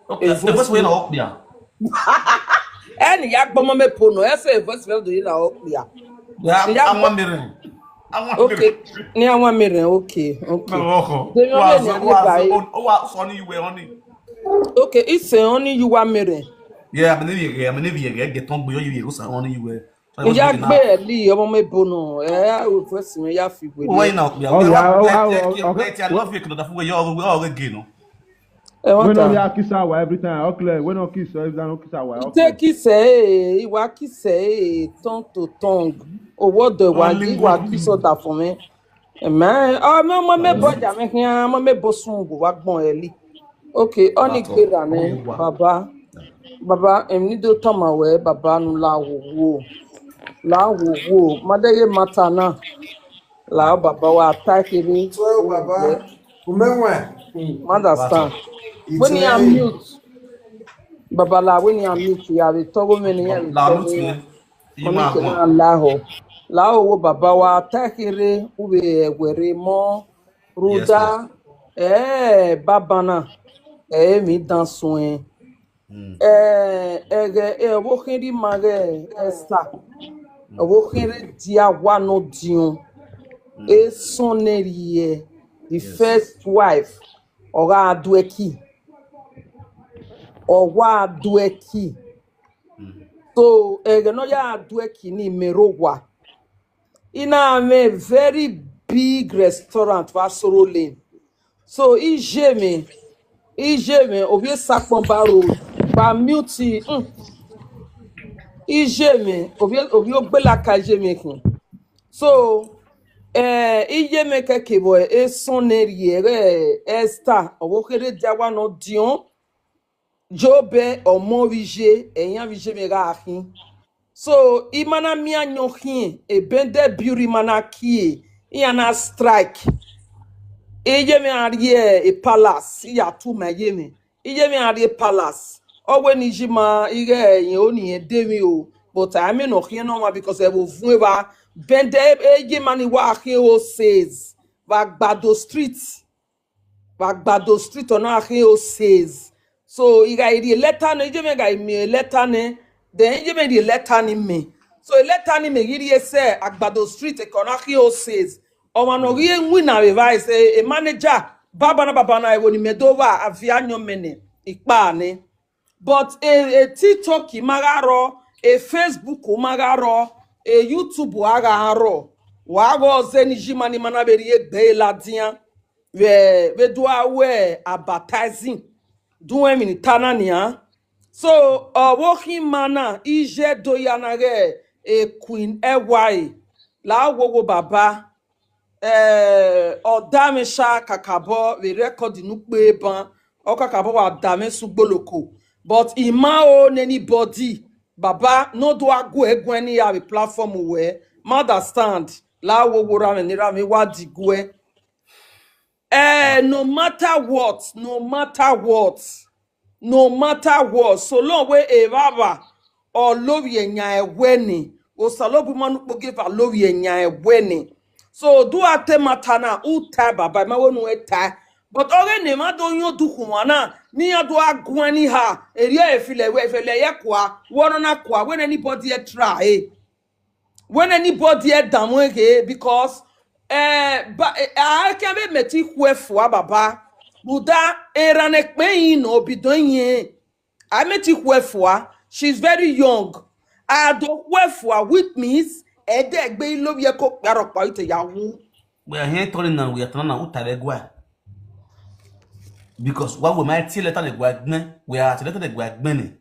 Okay, the first way na up there. Eni ya gbomo me pono. E se first way do na up there. Yeah, Yeah, I'm but- one million. I'm one Okay. million. Ni awon mere. Okay. Okay. No, They wa don't so know wa anybody. so wa so ni iwe oni. Okay. It's a only you are mere. Yeah, I'm never here. I'm never here. Get on boy you go sa oni iwe. Ìyá gbé ẹ̀ lì ọmọ mi bọ̀nà ẹ̀ á rò fún ẹ̀sìn mi yá fi wèrè. Why now? Yeah, Oh, okay, yeah, okay, oh, okay, oh, okay, okay. I love you. Can I forget you all again? No. Ẹ wọ́n When ta. we are kiss our every time. Okay, when we kiss every time, kiss our. Take kiss ẹ̀ ìwà kiss ẹ̀ tongue to tongue. Owó ọ̀dọ̀ ìwà Only yìí ìwà one kiss ọ̀dà fún mi. Ẹ̀mẹ́ ọmọ ọmọ mi bọ̀ jà mí kí ọmọ mi bọ̀ sùn wò wá gbọ̀n ẹ̀ lì. Okay, ọ́nì That's all. gbéra ni Only one. bàbá. Bàbá èmi ní dó tọ̀mọ̀ wẹ̀ bàbá nu la wò wò. La wò wò. Mọ́dẹ́yẹ mọ́ta náà. La bàbá wa tákìrí. So baba, umewe. Understand. When you are mute. Babala, when you are mute, you are the trouble many and La mute me. You ma Mami Laho. Laho wo baba wa takere ube were mo ruda eh babana eh mi dansun eh eh eh eh wo kiri mage Esther eh wo kiri dia wa no dion e soneri eh the first wife oga adueki owa adueki so ege no ya adueki ni merowa ina me very big restaurant for Asoro Lane so ijeme ijeme obi sakpon baro ba mute mm. Ijeme obi obi ogbela ka ijeme kun so eh ijeme ke kebo e soneri ere Esther owo kere dia wa no dion jobe omo vije eyan vije me ga ahin so imana mi anyo hin e bende biuri mana kie iyana strike ijeme arie e palace iya tu ma yeme ijeme arie palace owe ni jima ige eyin oni edemi o but I mean no hin no ma because e wo fun e ba bende ijeme ni wa hin o says va gbado street va gbado street ona ahin o says so iga iri letter ne ijeme ga imi letter ne then ijeme iri letter ni me So e later ni me giri ese Agbado Street e kona ki o says. O ma no ri enwi na revise e manager. Baba na baba na ewo ni medova avia nyomene. Ikpa ni. But e, e TikTok magaro, e Facebook magaro, e YouTube agaro. Wa go ze ni jimani mana beri e gbe la dian. We, we do awe advertising. Do e mini tanania. So, uh, working mana ije do ya na re e Queen E Y. La wo wo baba. Eh, o dame sha kakabo we record nu pe ban. O kakabo wa dame sugboloko. But ima o anybody. Baba, no do agu egwen ni ya we platform we. Ma understand. La wo wo ra me ni ra me wa di gwe. Eh, no matter what, no matter what, no matter what, so long we e baba, o lori enya ewe ni, o salobu manu kpoge va lori enya ewe ni. So do ate matana, u tie baba, ma wonu e tie. But ore ne ma do yo du kuana, ni ya do agu anyhow, eri e file we, file ye kwa, wono na kwa, when anybody e try, eh. When anybody e damu ege, because, eh, ba, eh, I can be meti kwe fua baba. Buda, era ne kpe yin no bi don yin. I meti kwe fua. She's very young. I do kwe fua, which means, ede gbe ilo ye ko kparo pa ite ya wu. We are here turning now, we are turning now, uta le gwa. Because what we might tell letter le gwa gbe, we are at letter le gwa gbe ni.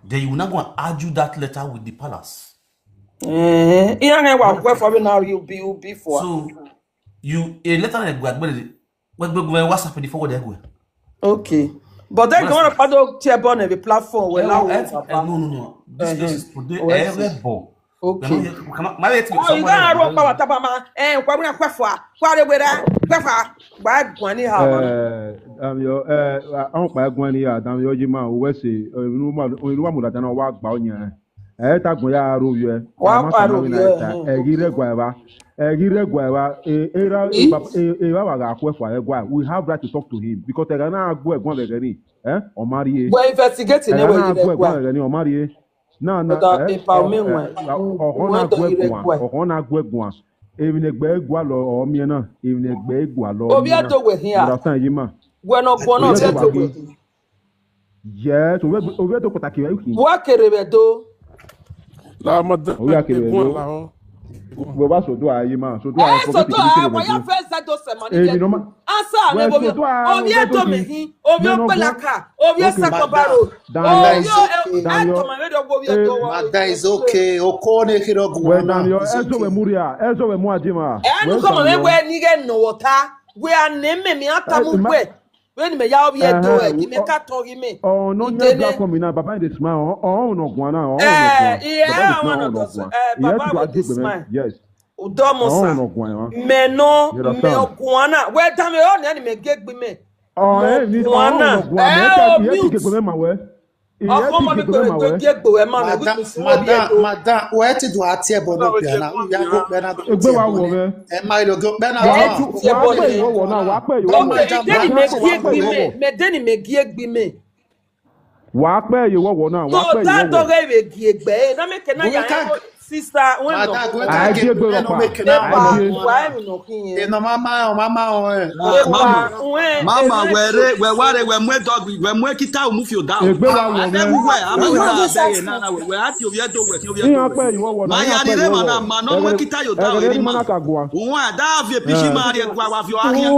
Then you will not go and argue that letter with the palace. Eh, iya ne wa kwe fua be now you be, you be fua. So you a letter le gwa gbe ni. We gbe gwe WhatsApp ni forward e gwe. Okay. But then you What's want to pado tie born a platform we Eh, la oh, wo eh, eh, papa. No, no, no. This Eh, place eh. is today. Oh, I Eh, see. eh, bo. Okay. We're not here to, we cannot, my way to Oh, you somebody gotta else. Run power tapa ma. Eh, kwa buna kwe fua. Kwa de wera. Kwe fua. Wa gwani ha ma. Eh, um, yo, eh, on pa gwani ya, dam yo jima, we say, eh, no ma, no ma da na wa gba onya. Eh, ta gun ya ro ye. Wa Ama pa sana ro wi na ye, ta. Eh. E gi re gwa ba. E gi re gwa ba. E, e ra, e, If ba, e, e ba wa ga kwe fua e gwa. We have right to talk to him because e ga na gwe gwa be gani. Eh? O mari e. We investigate E ne ga we na gi re gwe gwa gwa. be gani, o mari e. Na, na, But, uh, eh, empower me eh, when. eh, o, o We hona don't gwe even gwa. require. O hona gwe gwa. Even egbe gwa lo, o mi na. Even egbe gwa lo, Obi mi na. Ato we here. Understand, Jima? We no, we no, Obi Ato Ato we we. here. Yes, obi, obi to pàtàkì rẹ kì. Wa kere be do. La madam. Obi akere be do. Bó bá sọ̀dọ̀ ayé máa, sọ̀dọ̀ ayé Eh, fọ́kẹ́ so tí do kìí I kéré wa be ya do. First that do se money. Èmi get ló má. Answer Wẹ́n me, sọ̀dọ̀ ayé obi wẹ́n tó eto kì. me hin, obi Nínú ọpẹ fún. laka, obi Okay. ẹsẹ kọbaro. Madam, Obi It's o okay. Madam, e to ma me do obi Eh, eto wa. Madam, it's okay. Oko ne kirogu Wẹ́n wana. Daniel, It's ẹ sọ wẹ̀ okay. Múria, ẹ sọ wẹ̀ mú Àjìmá. E nu Wẹ́n ko mo me Daniel. we ni ge no water. We are name me mi Eh, atamu ma- gbe. When me ya obi eto Eh, e, ki me oh, ka to gi me. Oh, no, Ide no, ne. Black woman now, Baba in the smile. Oh, oh, no, guana. Oh, no, Eh, guana. Baba in the yeah, smile, one oh, of no, those. Guana. Eh, He had Baba to with argue this with me. Smile. Yes. Udomo Oh, sa. no, guana. Me no, You me understand? Oguana. Where damn you on any me gig be me. Oh, No, eh, ni Guana. Oh, no, guana. Eh, He had to, oh, he had to mute. Get me my way. He had Ọkọ to ma mi get me kọrọ my tó way. Jẹ́ gbòòrò ẹ má mi Madam, wípé sí wọ́n bí madam, ẹ̀dọ́. Madam, where to do at here, but no, Ọlọ́run ṣe piano. Fún We are mi go rán. Piano. Egbe wa wo me. Ẹ má lọ go piano. Wàá Ẹ tún ti ẹ wàá bọ̀ pẹ́ nìyẹn. Ìwọ wọ̀ náà, wàá pẹ́ ìwọ Okay, wọ̀. Ìdẹ́ni Wàá mi pẹ́, kí wàá pẹ́ ègbì ìwọ mi, wọ̀. Mẹ̀dẹ́ni mi kí ègbì mi. Wàá pẹ́ ìwọ wọ̀ náà, So wàá pẹ́ ìwọ that wọ̀. Dog ẹ̀ kì í gbẹ́ ẹ̀ náà mẹ́kẹ́ náà yà Gwe ẹ̀ ka- sister when Madam, no. Gwe ka Àìsí get egbe piano lọ́pàá. Make na Àìsí. Why we no kin yẹn? Eno mama o, mama o, eh. Epa, Mama, wen, mama, epa, were, we ware, we mwe dog, we mwe kita, we move you down. Egbe wa wo Ade me. Wu we, ama Egbe wa wo. Abere na na we, we ati obi edo we, obi Iyan edo. Pe iwọ wọ na, Ma iyan ya pe ni re iwọ ma wọ. Na, ma no Ẹgẹrẹ, we kita you down, ẹgẹrẹ eri ni ma. Mana ka gua. Won ada avie pisi Eh. Ma re gua wa vio ahia.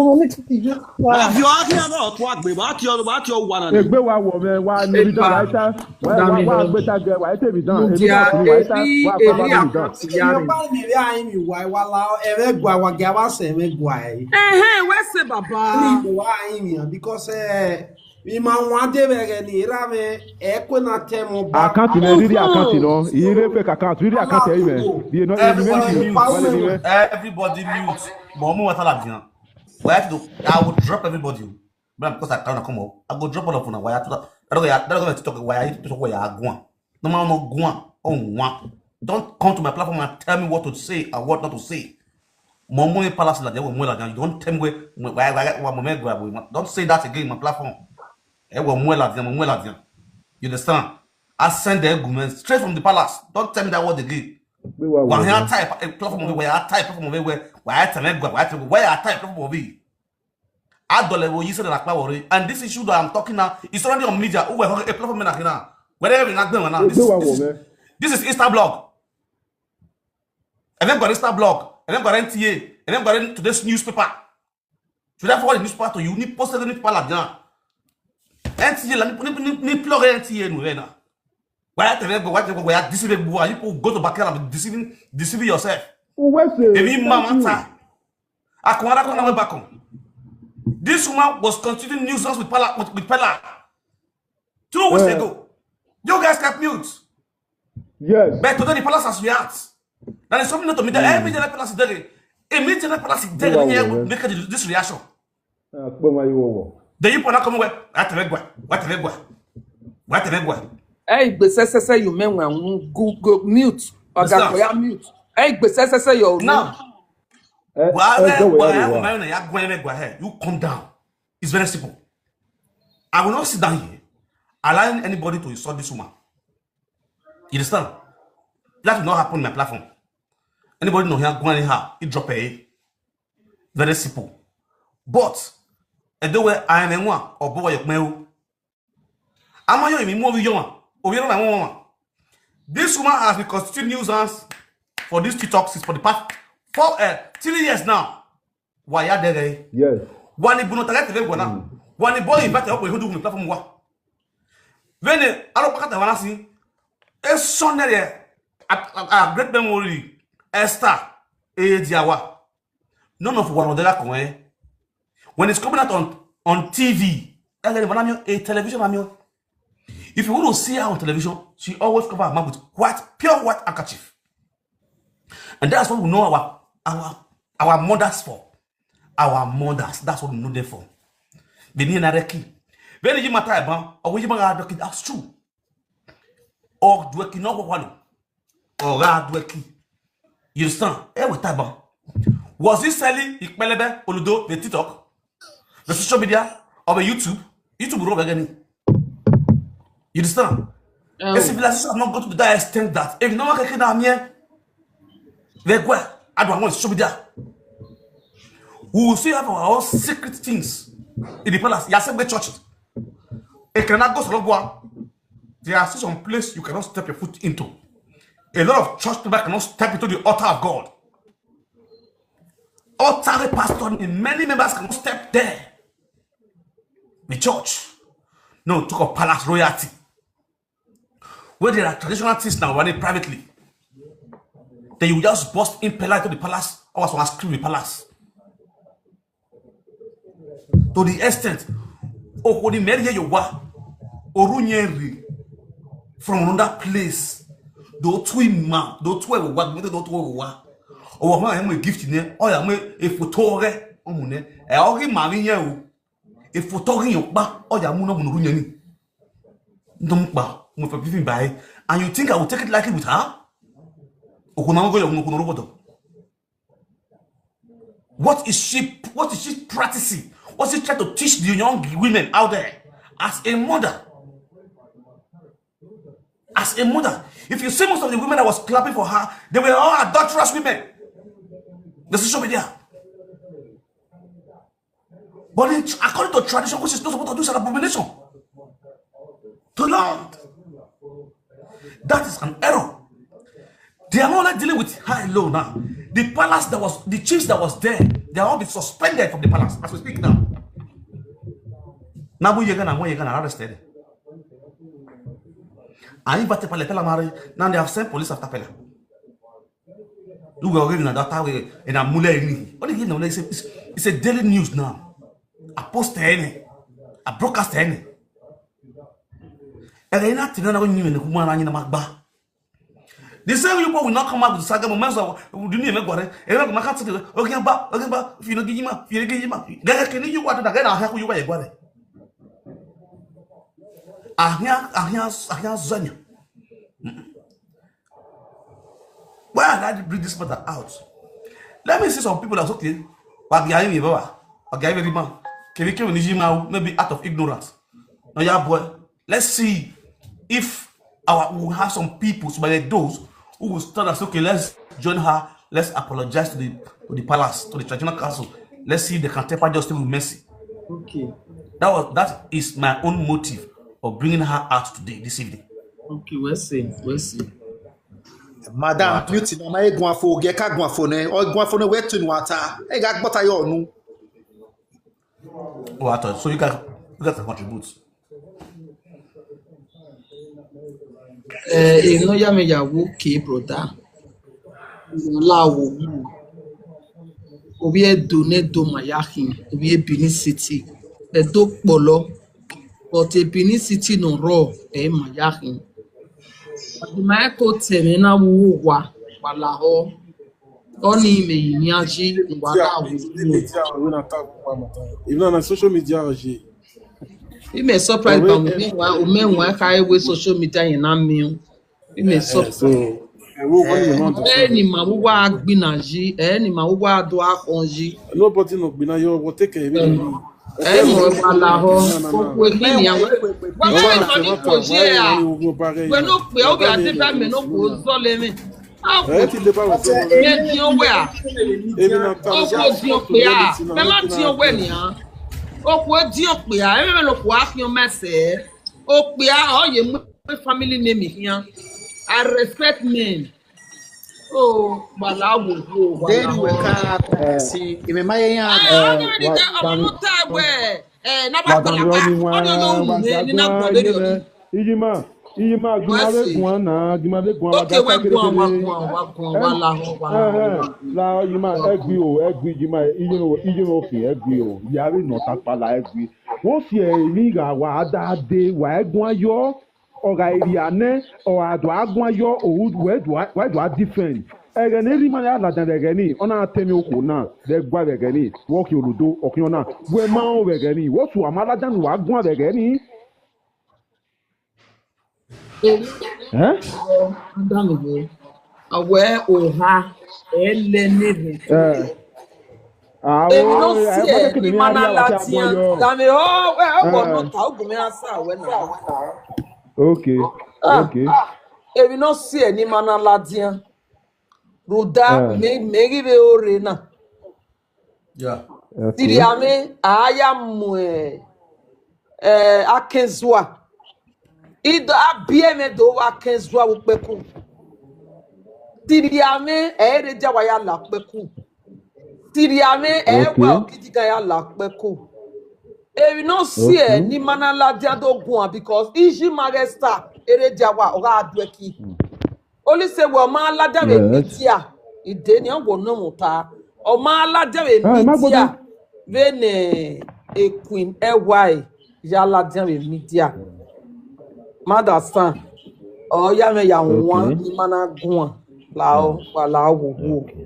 Wa vio ahia no to agbe, wa ti o, wa ti o wa na ni. Egbe wa wo me, wa ni bi da Epa. Wa ta, wa, wa, Dami wa lo. Gbe ta ge, wa te bi dan. Emi Mudia, na kuru, wa ta, eri, wa pa eri ba mi dan. Akanti yare. Epa mi re ayin mi wa, wa la, ere gua, wa ge, wa se, ere gua, eh. Ehe, we se baba. Ni mo wa ayin mi, because, eh, mi ma wa de be ge ni, ra me, e ko na te mo ba. Account ni, riri account no. Ire fake account, riri account e me. Bi no, Everybody emi mute. Everybody mute. Mo mo wa ta la gan. What I have to do, I will drop everybody. But because I can't come up, I go drop all of una. Why I have to, I don't go, I don't go to talk why I have to talk why I go on. No man no go on. Oh, one. Don't come to my platform and tell me what to say and what not to say. Mo mo in palace like that, we mo like that. You don't tell me where, why, why, why, mo mo grab we. Don't say that again in my platform. Eh, we mo like that, mo mo like that. You understand? I send the argument straight from the palace. Don't tell me that word again. Why here type a platform of it? Why I type platform of it? Why I tell me why I type platform of it? I don't level you said that worry. And this issue that I'm talking now is already on media. Who were a platform now? Wherever in Agbewa now. This, this, is, this is Insta blog. And then got Insta blog. And then got N T A. And then got today's newspaper. Should I forward the newspaper to you? Ni post the newspaper like that. N T A, ni, ni, ni, ni plug N T A no na. Why tell me go, why tell me go, why deceive people? You people go to back and deceiving, deceiving yourself. Uwe say, Emi thank mama you. Ta. Akwara kwa na back on. This woman was constituting nuisance with Pella, with, with Pella. Two weeks Eh. ago. You guys kept mute. Yes. But today the palace has react. That is something not to me. That every general palace is there. Every general palace is there. Wow, Yeah, yes. Make this reaction. Ah, kpoma yi wowo. Then you put come away. What the what the what the what? Hey, but say say say you men when go go mute. Or That's got not- for your mute. Hey, but say say say you Now, Eh, why eh, go why where you are. Why you come down? It's very simple. I will not sit down here allowing anybody to insult this woman. You understand? That will not happen on my platform. Anybody know here go anyhow, it drop a very simple. But I do where I am one or boy your mail. I'm not your more young. Or you know my one. This woman has been constituting nuisance for these TikToks for the past four uh, three years now. Why are they? Yes. Wani buno tagate ve gwana. Wani boy invite up with who do platform wa. When I don't pack the one see. A son there a great memory. Esther. E diawa. None of what they like. When it's coming out on on T V, a television amio. If you want to see her on television, she always cover her mouth with white, pure white handkerchief. And that's what we know our our our mothers for. Our mothers, that's what we know them for. Benin and Reki. Very you matter about or we that's true. Or do we know what one? Or do we? You understand? Eh, with Taiban. Was he selling Ikpelebe, Oludo, the TikTok, the social media, or the YouTube? YouTube will rub again. You understand? Oh. A civilization has not got to that extent that if no one can kill them here, they go. I don't want social media. We will still have our own secret things in the palace. Yasegbe church. It cannot go Sologwa. There are still some place you cannot step your foot into. A lot of church people cannot step into the altar of God. Altar pastor and many members cannot step there. The church. No, talk of palace royalty. Where there are traditional things now running privately. Then you just bust in palace to the palace. I was on screen the palace. To the extent, oh, when you marry you wa, Orunyeri from another place. Do two ma, do two wa, do two wa. Oh, my, I'm a gift in there. Oh, I'm a photo. Oh, my, I already marry you. A photo in your back. Oh, I'm not going to ruin you. Don't ba, mo for giving by. And you think I will take it lightly with her? Okunama go your Okunama. What is she what is she practicing? What's she trying to teach the young women out there? As a mother. As a mother. If you see most of the women that was clapping for her, they were all adulterous women. The social media. But in, according to tradition, which is not supposed to do, is an abomination to Lord. That is an error. They are not only dealing with her alone now. The palace that was, the chiefs that was there, they are all been suspended from the palace as we speak now. Now we are gonna, we are gonna arrested. I invite Pele Pela Mari. Now they have sent police after Pela. You were already in that way in a mule. What do you know? It's a, it's, it's a daily news now. I post any, I broadcast any. And then nothing, no, you in the woman and in the magba. The same people will not come out with saga moments of the name of God. And I'm not to the okay, but okay, but if you don't give him up, if you don't give him up, then can you what the guy now have you by a body. Ahia, ahia, ahia, Zanya. Why did I bring this matter out? Let me see some people that's okay. Wagyayi Baba, Wagyayi Rima, Kevike Nijima, maybe out of ignorance. No, yeah, boy. Let's see if our, we will have some people, some of those who will stand and say, "Okay, let's join her. Let's apologize to the, to the palace, to the traditional council. Let's see if they can temper justice with mercy." Okay. That was, that is my own motive of bringing her out today, this evening. Okay, we'll see. We'll see. Madam, mute na ma egun afo, ge ka gun afo ne, o gun afo ne we tun wata. E ga gbota yo nu. Oh, I thought, so you guys, you guys can contribute. Eh, e no ya me ya wo ke, brother. La wo. Obi e do ne do ma ya hin. Obi e Benin City. E do polo. But e Benin City no ro e ma ya hin. Ma ko te me na wo wa wa la ho. Oni me ni aji wa la wo. Even on social media, je. Ime surprise ba mo me wa o me wa ka e we social media yen na mi o. Ime surprise. So, I will go you know. Eni ma wo wa gbi na ji, eni ma wo wa do a kon ji. Nobody no be na your will take care of it. E mo wa la ho. Ko ko ni ni awe. Wa No, wa no, no ni no, ko je a. no, no, no, We no pe o bi a de ba me no ko zo le me. A ko Eh, ti de ba wo so. me di o we a. Ebi na ta. O ko di o pe a. Me ma di o we ni a. O ko di o pe a. E me lo ko a fi o mese. O pe a o ye mo family name here. I respect men. Oh, wa la wo wo wa They la do wo. Ka si, e me ma ye yan. Ah, no, no, no, no, no, no, we. Eh, na ba Wadan gbala wa. Romi Ono no wan, mu ne ni na Wadan gbo wan, de ni. Yeme. Ijima, Ijima, Juma What's be it? Guan na, Juma be Guan, Okay, wa Wadan gwan wa Kekere. gwan wa gwan wa la ho wa la ho. La Juma, egwi o, egwi Juma, Ijima o, Ijima o fi egwi o. Yari no tapala egwi. Wo fi e mi ga wa da de, wa egun ayo. Oga iri ane, o adu agun ayo, o we do, we do defend. Ege ne ri ma ya la dan ege ni, ona temi oko na, de gwa ege ni, wo ki oludo, oki ona, we ma o ege ni, wo su amala dan wa gun ege ni. Eh? Adam ye. Awe o ha. Ele ne ni. Eh. Ah, Èmi ló oh, sí eh, ẹ kí ní ni mana area wa ti latiyan agbọn yọ? Dàmí ó ẹ ọkọ Eh. Náà ta ogun mi asa àwẹ náà. Okay, Ah, okay. Èmi ló sí ẹ ní mana latiyan. Rúdà Eh. mi mi rí bẹ oore náà. Yeah. Okay. Tìrì àmì àáyá mú ẹ ẹ Akínzúà. Ìdọ̀ àbí ẹ̀mẹ̀ tó wá Akínzúà wípé kù. Tìrì àmì ẹ̀ẹ́dẹ̀ jáwá yà là pé kù. Tìrì àmì ẹ̀ẹ́wà Okay. òkìtì kan yà là pé kù. Èmi náà sí ẹ̀ Okay. ní mana ládìá tó gùn à because Iji Magesta eré jáwá ọ̀rá àdúrẹ́kì. Olùsèwé ọmọ aládàwé Yes. mídíà ìdè ni ọ̀wọ̀ náà mú ta. Ọmọ aládàwé Ah, má mídíà gbọ́dọ̀. bẹ́ẹ̀ ni a queen F Y yà aládàwé mídíà. Mother son. Ọ̀ya mi yà wọ́n Okay. ní mana gùn à. Làó wà láwò wò. Okay.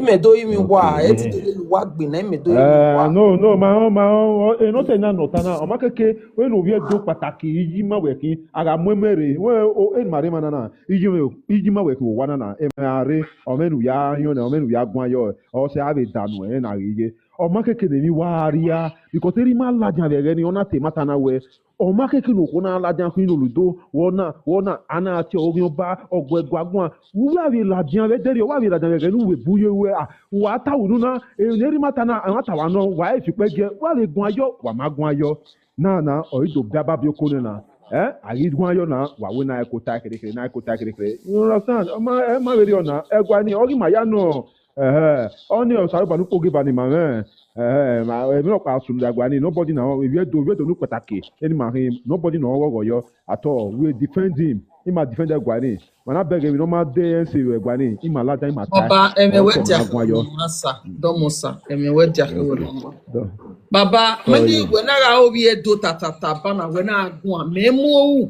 Ìmẹ̀dó yìí mi wà Okay. ẹ̀ ti délé lu wá gbìn náà ìmẹ̀dó yìí mi wà. Eh, no, no, ma, ma, o, e no te na no ta na. O ma keke, we no we do pataki, Iji ma we ki, aga mo mere, we o, e ma re ma na na. Iji me, Iji ma we ki wa na na. E ma re, o me nu ya yo na, o me nu ya gwan yo. O se ave danu e na ye. O ma keke ne mi wa ria, because eri ma la jan ve ni ona te mata na we. O ma keke no ko na la jan ki no ludo, wo na, wo na, ana ati o gyan ba, o gwe gwa gwan. Wo wa ve la jan ve deri, wo wa ve la jan ve nu we bu ye we a. Wa ta wu nu na, e ne eri mata na, ana ta wa no, wa e fi pe je, wa ve gwan yo, wa ma gwan yo. Na na, o ido bia ba bi o ko ne na. Eh, a yi gwan yo na, wa we na e ko ta kere kere, na e ko ta kere kere. You understand? O ma, e ma ve ri o na, e gwa ni, o gi ma ya no. Eh, oni o saru banu ko gi bani ma me. Eh, ma, e mi no pa su da gwa ni, nobody na, if you do, if you do no pataki, any ma him, nobody no go go yo at all. We defend him. He ma defend that gwa ni. Mana beg him, no ma dey and say we gwa ni. He ma la time attack. Ọba ẹmẹwẹ Or jà come and gwa yo. Masa dọmọsa ẹmẹwẹ jà kúrò lọmọ. Do- Bàbá Oh, mẹni yeah. ìwé náírà orí ètò tàtàtà bánà wẹ náà gùn àmì ẹ mú owó.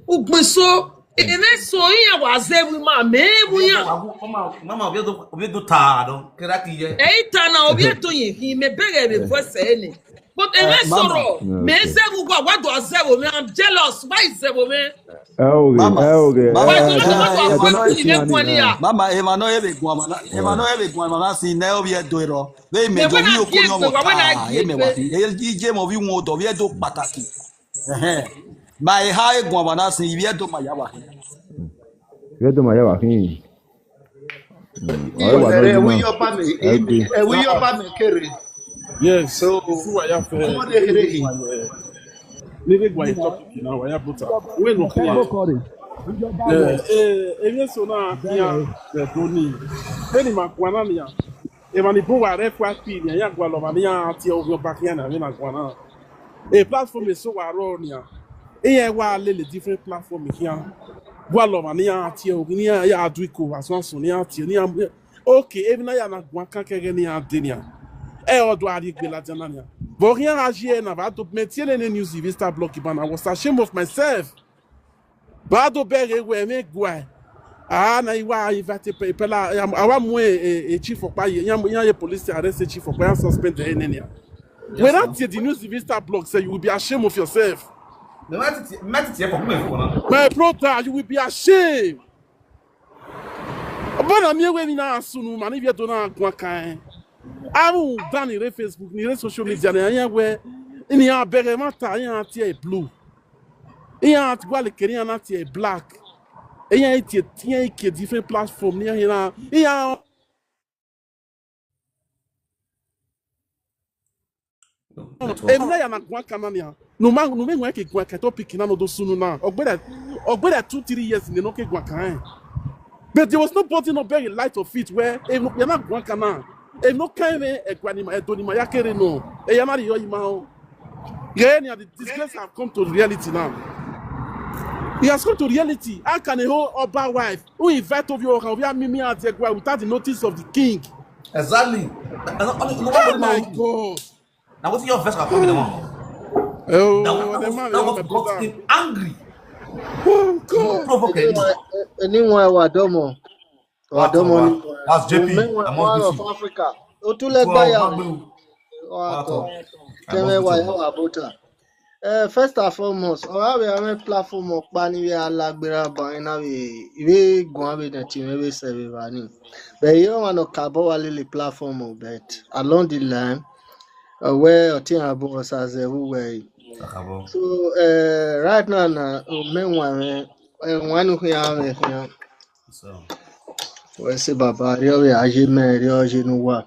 Ògbìn so èmi sọ yín àwọn àzẹwì máa mẹ́ẹ̀mú yàn. Mama, mama, obi do, obi do ta do. Kera ki ye. Èyí ta náà orí ètò yìí kì í mẹ bẹ̀rẹ̀ rẹ̀ fún ẹsẹ̀ ẹ̀ ni. But èmi Eh, mama. sọ̀rọ̀ mẹ́ẹ̀sẹ̀ gbogbo àwádùn àzẹwò mi, I'm jealous. Why is zero mi? Eh, okay, Mama, eh, okay. mama, Why Eh, is eh, not eh, what eh, was eh, in the eh, one year? Mama, ema no ebe gwan mana, ema no ebe gwan mana si ne obi edo ero. Ve me Me jo when mi I o ko give ni me, omo when I ta, give eme me. wa fi. E ije mo vi won do, vi edo pataki. Ehe. My high governor sin, if you don't my yawa. Where do my yawa hin? Ewe yo pa me, ewe yo pa me kere. Yes. So, Who are you? Come on, dey here. Nigga, why you talking now? Why you put up? We no clear. Eh, eh, eh, yes, so now, yeah, the Tony. Any makwana niya. Even the boy are F Y P niya. Ya gwa lo mania ti o yo back here na, na kwana. A platform is so wa ro niya. Iye wa lele different platform here. Gwa lo mania ti o niya ya adwiko aswan so niya ti niya. Okay, even na ya na gwa kan kege niya de niya. E odo ari gbe la jana niya. But here as here na ba do me ti le ne news Vista blog ba na, I was ashamed of myself. Ba do bere we me gwa. Ah, na iwa invite pe pe la. Awa mu e, e, e chief of pa ya ya ye police arrest e chief of pa ya suspend the enenia. When I see the news Vista blog say, you will be ashamed of yourself. Me ma ti ti me ti ti e for me for na. My brother, you will be ashamed. But na me we mi na sunu man, if you don't know gwa kan. Amu dani re Facebook ni re social media ni anya we ni a bere mata anya ti e blue. Anya ti gwa le kere anya ti e black. Anya ti e ti e ke different platform ni anya anya. Em na ya na gwa kana ni a. No man no me gwa ke gwa ke topic na no do sunu na. Ogbere ogbere two three years ni no ke gwa kan. But there was nobody no bearing light of it where if no ya na gwa kana. If no kind me e gwa ni ma e do ni ma ya kere no. E ya na yo ima o. Yeah, and the disgrace have come to reality now. It has come to reality. How can a whole Oba wife who invite of you can we are mimi at the without the notice of the king? Exactly. Oh my God. Now what's your first problem? Oh, That the was man that is was the got brother. Him angry. Oh God. Provoke him. Anyone wa domo. Wa What domo one? ni. That's J P. Men I wa must of be Africa. O tun le gba ya. Wa ko. Kẹmẹ wa ya wa bota. Eh, first and foremost, ọ̀rọ̀ àwọn àwọn platform ọ̀pá ni wí alágbèrè àbáyé náà wí ìwé ìgùn àwọn èèyàn tí wọ́n wí sẹ́wé wa ni. Bẹ́ẹ̀ yóò wọn lọ kàbọ̀ wá lílé platform ọ̀ bẹ́ẹ̀ along the line. Ọ̀wẹ́ ọ̀tí àbọ̀ ọ̀sàzẹ̀ wúwẹ̀ yìí. So uh, right now na mẹ́wàá rẹ̀ ẹ̀wọ̀n nù hìá rẹ̀ hìá. So Wẹ́ sẹ́ bàbá rí ọ̀rẹ́ ayé mẹ́rin rí ọ̀yẹ́ nù wá.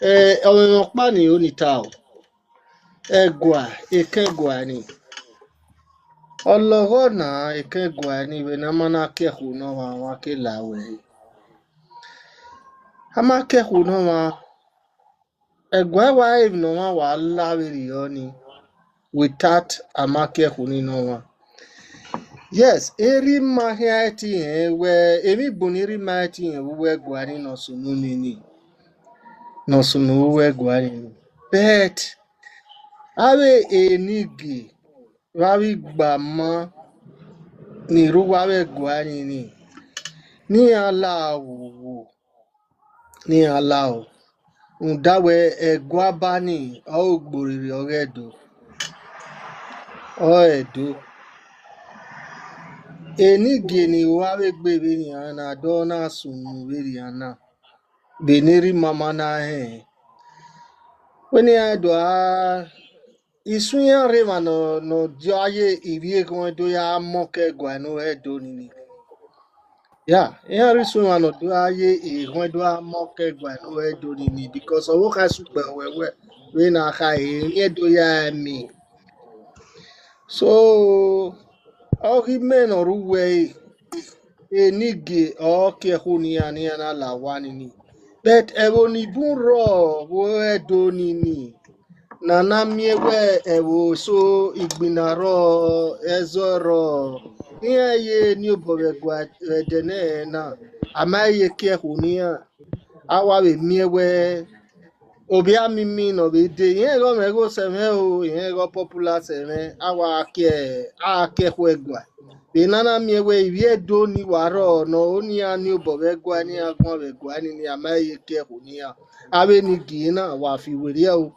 Ọ̀rẹ́ wọn pa ni ó ní ta o. Ẹ̀gwà ìkẹ́gwà ni. Ọlọ́rọ̀ náà ìkẹ́gwà ni ìwé náà máa ná kẹ́kọ̀ọ́ náà wá wá kí làwẹ̀. A máa kẹ́kọ̀ọ́ náà wá. Ẹ̀gwà wá èèyàn náà wá wà láwẹ̀ rí ọ ni. Without a máa kẹ́kọ̀ọ́ nínú wọn. Yes, eri ma hia eti yẹn wẹ emi buni eri ma eti yẹn wẹ gwa ni nọsunu ni ni nọsunu wẹ gwa ni ni. But awe enigi wawi gbama ni ru wawe gwa ni ni ni ala wo ni ala o. Ndawe egwa bani o gboriri ogedo. O edo. Eni geni wa we gbe be ni ana do na sunu we ri ana. Be ni ri mama na he. We ni a do a isun ya re ma no no di aye ibi e kon do ya mo ke gwa no edo ni ni. Ya, ya ri sun wa no do aye e kon do a mo ke gwa no edo ni ni because owo ka su pe we we we na ka e ni edo ya mi. So o ki me no ru we e ni ge o ke hu ni ani ana la wa ni ni. But e wo ni bun ro wo edo ni ni. Nana mie we ewo so igbina ro ezo ro. Ihe ye ni obo we gwa we dene na. Ama ye ke hu ni a. Awa we mie we obi a mi mi no be de. Ihe go me go se me o. Ihe go popular se me. Awa ke a ke hu egwa. Be nana mie we ibi edo ni wa ro no o ni a ni obo we gwa ni a gwa we gwa ni ni ama ye ke hu ni a. Awe ni gi na wa fi we ri o.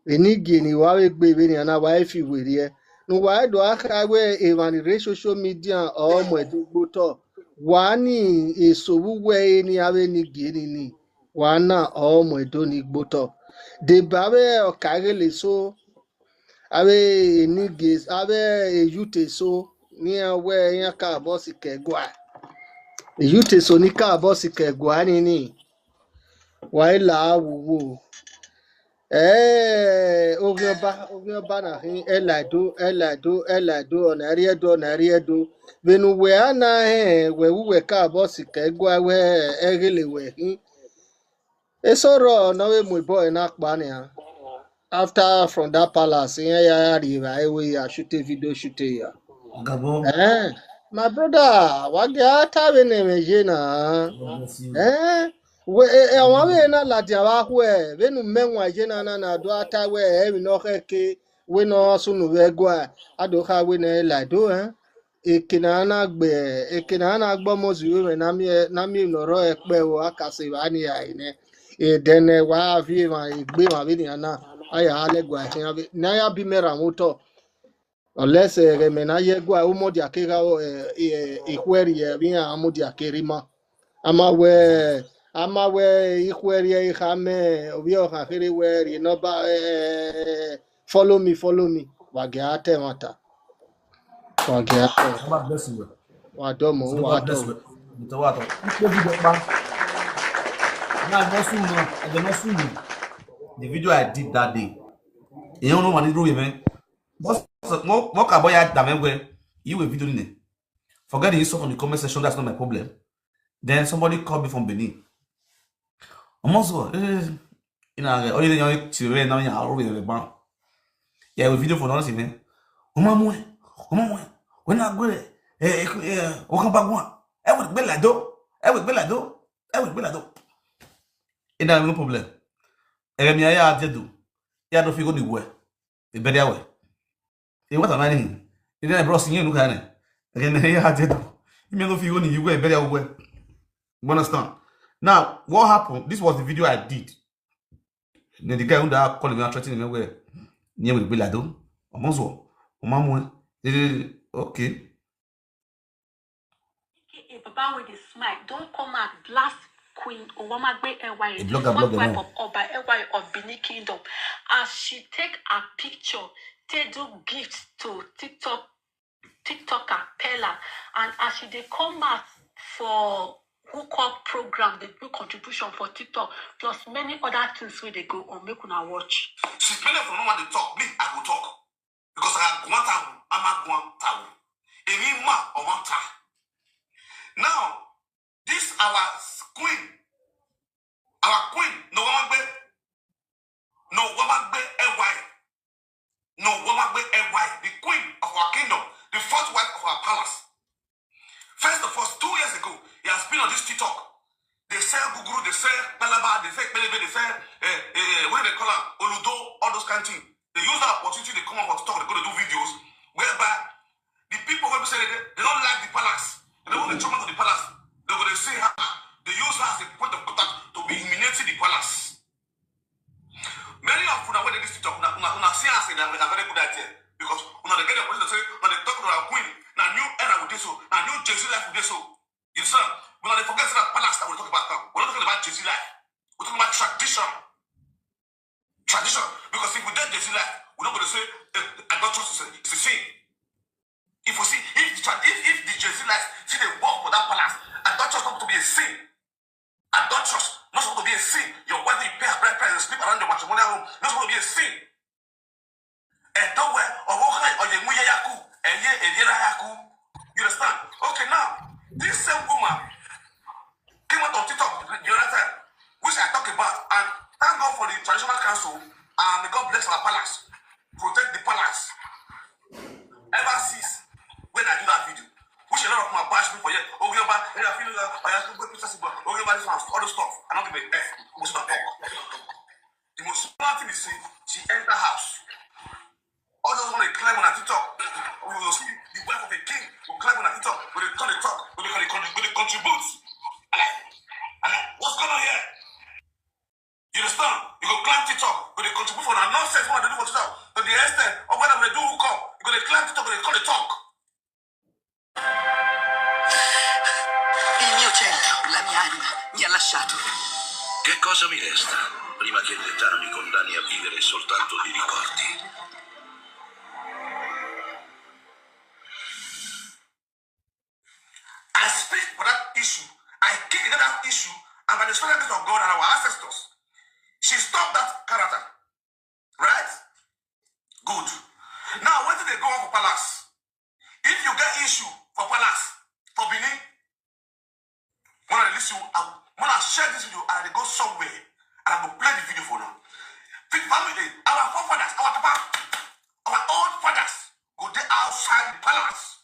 Eni gi ni wa we gbe be ni ana wa e fi we ri e. Nu wa e do a ka we e wa ni re social media o mo e do gbo to. Wa ni e so wu we e ni awe ni gi ni ni. Wa na o mo e do ni gbo to. De ba we o ka ge le so. Abe niggas, abe youth so. Ni awe yan ka boss ke gwa. Youth so ni ka boss ke gwa ni ni. Wa ila wo wo. Eh, oge ọba, oge ọba na hin, elaido, elaido, elaido, ọna ri ẹdo, ọna ri ẹdo. Venu we ana he, we wu we ka boss ke gwa we, egele we hin. Esoro no we mu boy na kpa ni a. After from that palace, ya ya ya ri ba, ewe ya shoot a video, shoot a ya. Gabo. Eh, my brother, wa ge ata we ne me je na. God bless you. Eh, we, eh, eh, wa we na la dia wa hwe, we nu me wa je na na na do ata we, eh, we no he ke, we no sunu we gwa, ado ha we ne la do, eh. Ekena na gbe, ekena na gbo mo zi we na mi, na mi no ro epe o, akase wa ni ya ine. E dene wa vi ma, egbe ma vi ni ana. Aya ale gwa he, na ya bi mera moto. Unless, eh, me na ye gwa, o mo dia ke ga o, eh, eh, ikweri ye, bi ya mo dia ke rima. Ama we, ama we ikweri ye, ha me, obi o ha kere we, ri no ba, eh, follow me, follow me. Wa ge ate mata. Wa ge ate. God bless you. Wa do mo, So wa God bless do. You. Mr. Wato. Mkpe video pa. Na go soon, man. I go not soon. The video I did that day. You don't know what it do, man. Boss, mo mo ka boy at dame we. You a video in. Forget the insult on the comment section. That's not my problem. Then somebody called me from Benin. Almost what? Eh, you know, oh, you know, you know, you know, you know, ban. Yeah, we video for nothing, man. Oma mwe, oma mwe. When I go, eh, eh, eh, o kan ba gwa. E we gbe la do. E we gbe la do. E we gbe la do. E na no problem. E mi aya je do. Ya do fi go ni we. E be there we. E what am I? E na bro sin you look at. E mi aya je do. E mi no fi go ni we, be there we. You understand? Now, what happened? This was the video I did. Then the guy who that called me and threatening me where near with Bilado. Omozo, Omamwe. Okay. A Baba with a smile. Don't come out blast Queen Owamagbe Ewaye, A the blogger, fourth blogger, wife no. Of Oba Ewaye of Benin Kingdom, as she take a picture, take do gift to TikTok, TikToker Pella, and as she dey come out for hookup program, dey do contribution for TikTok, plus many other things wey dey go on. Make una watch. She pay for no one to talk. Me, I go talk. Because I want to, I'm not going to. Any man, I want to. Now, this our queen, our queen, no one be, no one be, Ewaye, no one be, Ewaye, the queen of our kingdom, the first wife of our palace. First of all, two years ago, he has been on this TikTok. They sell guguru, they sell balaba, they sell pelebe, they sell, uh, uh, what do they call it, oludo, all those kind of things. They use that opportunity, they come up on TikTok, they go to do videos, whereby the people who say they, they don't like the palace, they don't want the chairman of the palace, they go to see her, they use her as a point of contact to be humiliating the palace. Many of una wey dey this TikTok, una, una, una see am say na na very good idea, because una dey get the opportunity to say, una dey talk to our queen, na new era we dey so, na new Gen Z life we dey so. You understand? Una dey forget say na palace that we talk about now. We're not talking about Gen Z life. We're talking about tradition. Tradition. Because if we dey Gen Z life, we no go dey say, eh, adulterous is a, is a sin. If we see, if the tra-, if, if the Gen Z life see dey work for that palace, adulterous not to be a sin. Adulterous not supposed to be a sin. Your wife, you pay her bride price and sleep around your matrimonial home, not supposed to be a sin. And don't wear or walk like or you yaku, and ye and ye yaku. You understand? Okay, now this same woman came out on TikTok the other time, which I talk about, and thank God for the traditional council, and may God bless our palace, protect the palace. Ever since when I do that video, which a lot of my bash me for here, oh, we about, and I feel like I have to go to festival, oh, we about this one, all the stuff. I don't give a F. Most of the talk. The most important thing is say she enter house. All those want to climb on a TikTok. We will see the wife of a king will climb on a TikTok. We dey turn the talk. We dey con-, con-, we dey contribute. And I, and I, what's going on here? You understand? You go climb TikTok. We dey contribute for the nonsense what they do for TikTok. To the extent of when we do hook up, you go dey climb TikTok, we dey call the talk. Il mio centro, la mia anima, mi ha lasciato. Che cosa mi resta prima che l'età mi condanni a vivere soltanto di ricordi? I speak for that issue. I kick against that issue. And by the special grace of God and our ancestors, she stopped that character. Right? Good. Now, wetin dey go on for palace? If you get issue for palace, for Benin, when I listen, I, when I share this video and I dey go somewhere, and I go play the video for now. Fit family, our forefathers, our papa, our old fathers go dey outside the palace.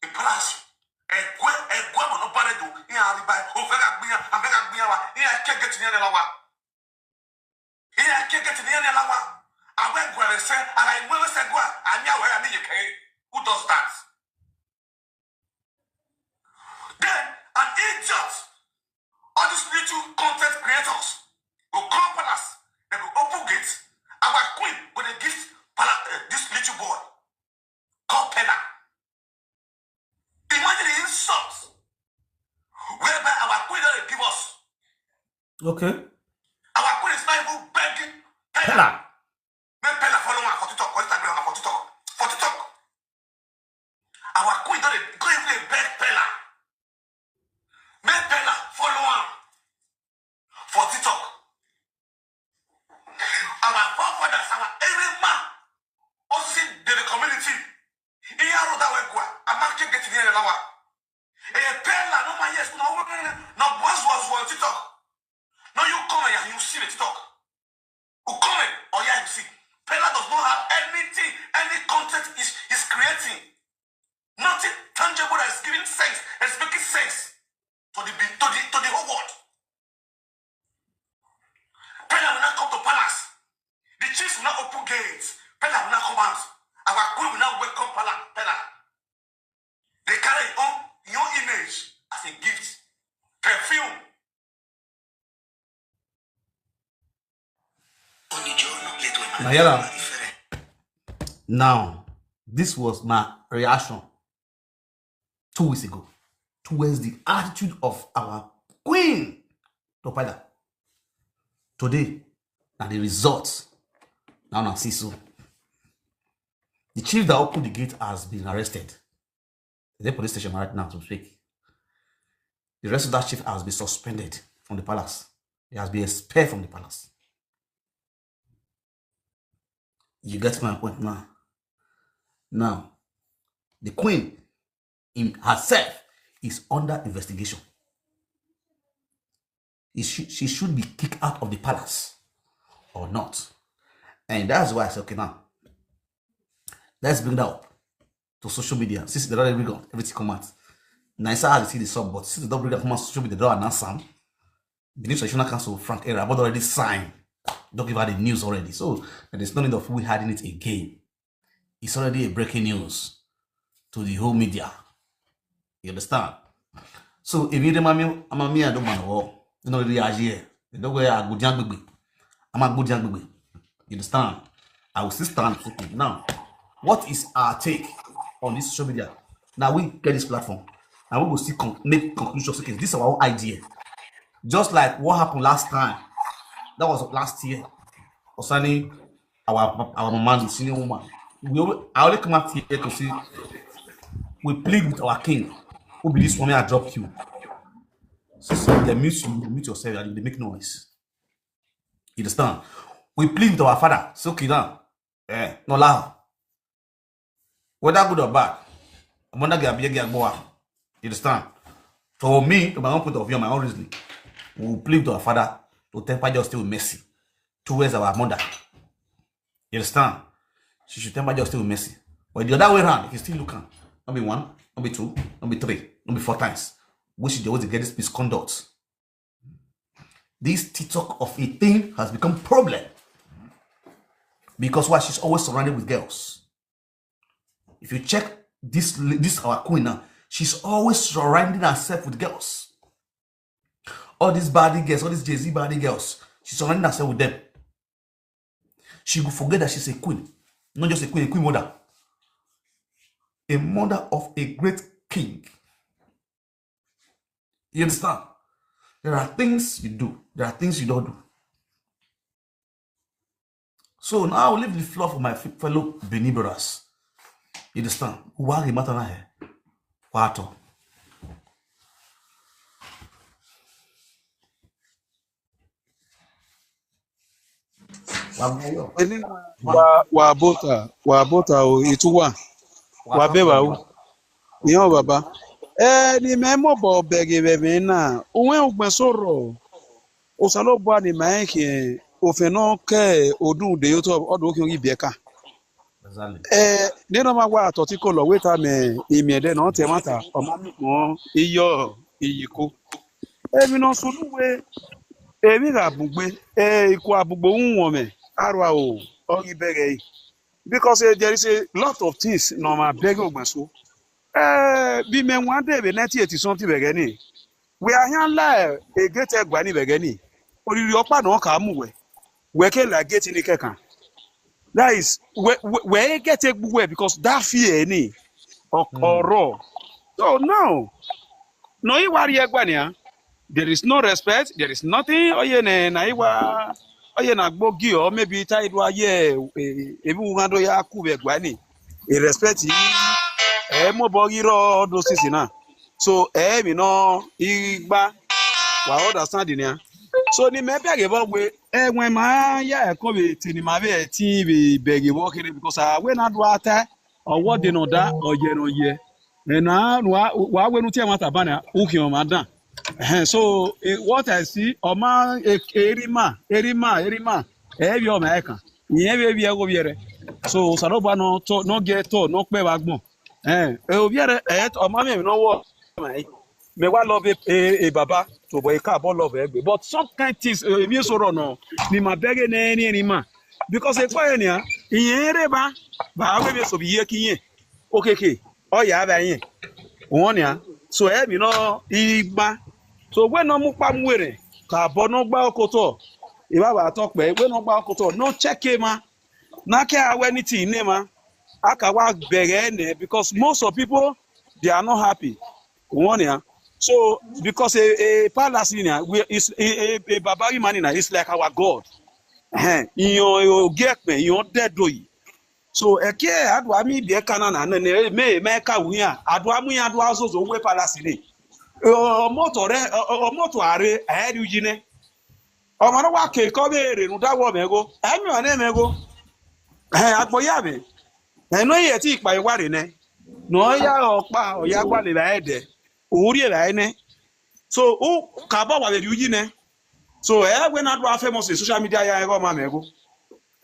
The palace. Egwe, egwe mo no bare do. Iya riba, o fẹ́ ká gbìyàn, a fẹ́ ká gbìyàn wa. Iya ke get ni lawa. Iya ke get ni lawa. Awe gwere se, ara imwe se gwa, ani awe ani yeke. Who does that? Then an idiot. All these little content creators go come palace, they go open gate. Our queen go dey gift palace, uh, this little boy called Pella. Imagine the insult whereby our queen don dey give us. Okay. Our queen is not even begging Pella. Pella. Make Pella follow am for TikTok, for Instagram, and for TikTok. For TikTok. Our queen don dey go even dey beg Pella. Make Pella follow am for TikTok. Our forefathers, our every man, also see the community. Iya roda we gwa, amake get ni lawa. Eh, Pella, no man, yes, no, no, no, was, was, was TikTok. No, you come here, you see the TikTok. You come here, oh yeah, you see. Pella does not have anything, any content is, is creating. Nothing tangible that is giving sense, is making sense to the, to the, to the whole world. Pella will not come to palace. The chiefs will not open gates. Pella will not come out. Our queen will not welcome Pella. Pella. They carry your own, your image as a gift. Perfume. Nayara. Now, this was my reaction two weeks ago towards the attitude of our queen, Topala. Today, now the result. Now, now, see so. The chief that opened the gate has been arrested. The police station right now to speak. The rest of that chief has been suspended from the palace. He has been expelled from the palace. You get my point now. Now, the queen in herself is under investigation. She should be kicked out of the palace or not. And that's why I said, okay, now, let's bring that up to social media. Since they don't every everything come out. Nice how they see the sub, but since they don't bring that come out social media, they don't announce them. The New Traditional Council, Frank Era, but already signed. Don't give her the news already. So there's no need of we hiding it again. It's already a breaking news to the whole media. You understand? So if you remember me, I'm a me, I don't want to war. You know, the idea. You know where I go down, baby. I'm a good young baby. You understand? I will still stand. Now, what is our take on this social media? Now we get this platform. Now we will still con- make conclusions. Okay, this is our own idea. Just like what happened last time. That was last year. Concerning our our mama, the senior woman. We only, I only come out here to see. We plead with our king. Who be this woman I dropped you? So, so they mute you, mute yourself, and they make noise. You understand? We plead with our father. So, okay now. Eh, no lie. Whether good or bad, I'm not gonna be a boy. You understand? For me, to my own point of view, my own reasoning, we will plead to our father to temper justice with mercy towards our mother. You understand? She should temper justice with mercy. But the other way around, if you still look at, not be one, not be two, not be three, not be four times, which is the way to get this misconduct. This TikTok of a thing has become problem because why, she's always surrounded with girls. If you check this, this our queen now, she's always surrounding herself with girls. All these body girls, all these Jay-Z body girls, she's surrounding herself with them. She will forget that she's a queen, not just a queen, a queen mother, a mother of a great king. You understand? There are things you do, there are things you don't do. So now I will leave the floor for my f- fellow Benin brothers. You understand? Why the matter now here? Wato. Eni wa wa bota wa bota o ituwa wa be wa o. Iyan baba. Eh, ni me mo bo bege be me na. Uwe ugbe soro. Osalobua ni ma eke ofe no ke odun de yo to odun ki ogi bieka. Exactly. Eh, ni no ma wa to ti ko lo weta me imi ede no te mata o ma mi mo iyo iyiko. Emi no sunu we emi ga bugbe eh iku abugbo unwo me arwa o ogi bege yi. Because eh, there is a lot of things no ma bege ogbaso. Eh, bi me one day be ninety eighty something bege ni. We are here like a gate egba ni bege ni. Oriri opa no ka mu we. We ke la gate ni kekan. That is we we, we get egbu we because that fear ni o- oro. So now no iwari egba ni a. There is no respect, there is nothing. Oye ne na iwa oye na gbogi or maybe ta idu aye ebi ugando ya ku be gba ni. E respect yi. E mo bo giro all those things na. So eh mi no igba wa understand ni a. So ni me bege bo we e when ma ya e ko be ti ni ma be ti be bege bo kere because I we na do ata owo de no da oye no ye. E na wa wa we nu ti e mata bana uki o ma dan. Eh, so eh, what I see, Oma eh, Erima, Erima, Erima, eh, bi Oma Eka. Iye bi bi ego biere. So Saloba no to no get to no pe wa gbon. Eh, eh, obiere eh Oma mi no wo. Me wa love a, a, a baba to boy ka bo love egbe. But some kind things eh, mi so ro no. Ni ma bege na any any man. Because e pa enia, iye re ba, ba we be so bi ye kiyen. Okeke, oya ba yin. Won ni a. So e mi no igba. So we no mu pa mu ere. Ka bo no gba okoto. Iba ba to pe we no gba okoto. No check e ma. Na ke awe anything ne ma. Aka wa bere ne because most of people they are not happy. Won ni a. So because a, a palace in here, we is a, a, a barbarian man in here, it's like our god. Eh, iyan o ge pe iyan de do yi. So eke adwa mi bi eka na na ne me me ka wu ya adwa mu ya adwa so so we palace ni. O moto re o moto are e ri uji ne. O ma no wa ke ko be re nu da wo me go. E mi o ne me go. Eh agbo ya me. E no ye ti ipa iwa re ne. No ya opa o ya gba le ba ede. Uri e ba ne. So u ka bo wa be ri uji ne. So eh we na do famous in social media ya e go ma me go.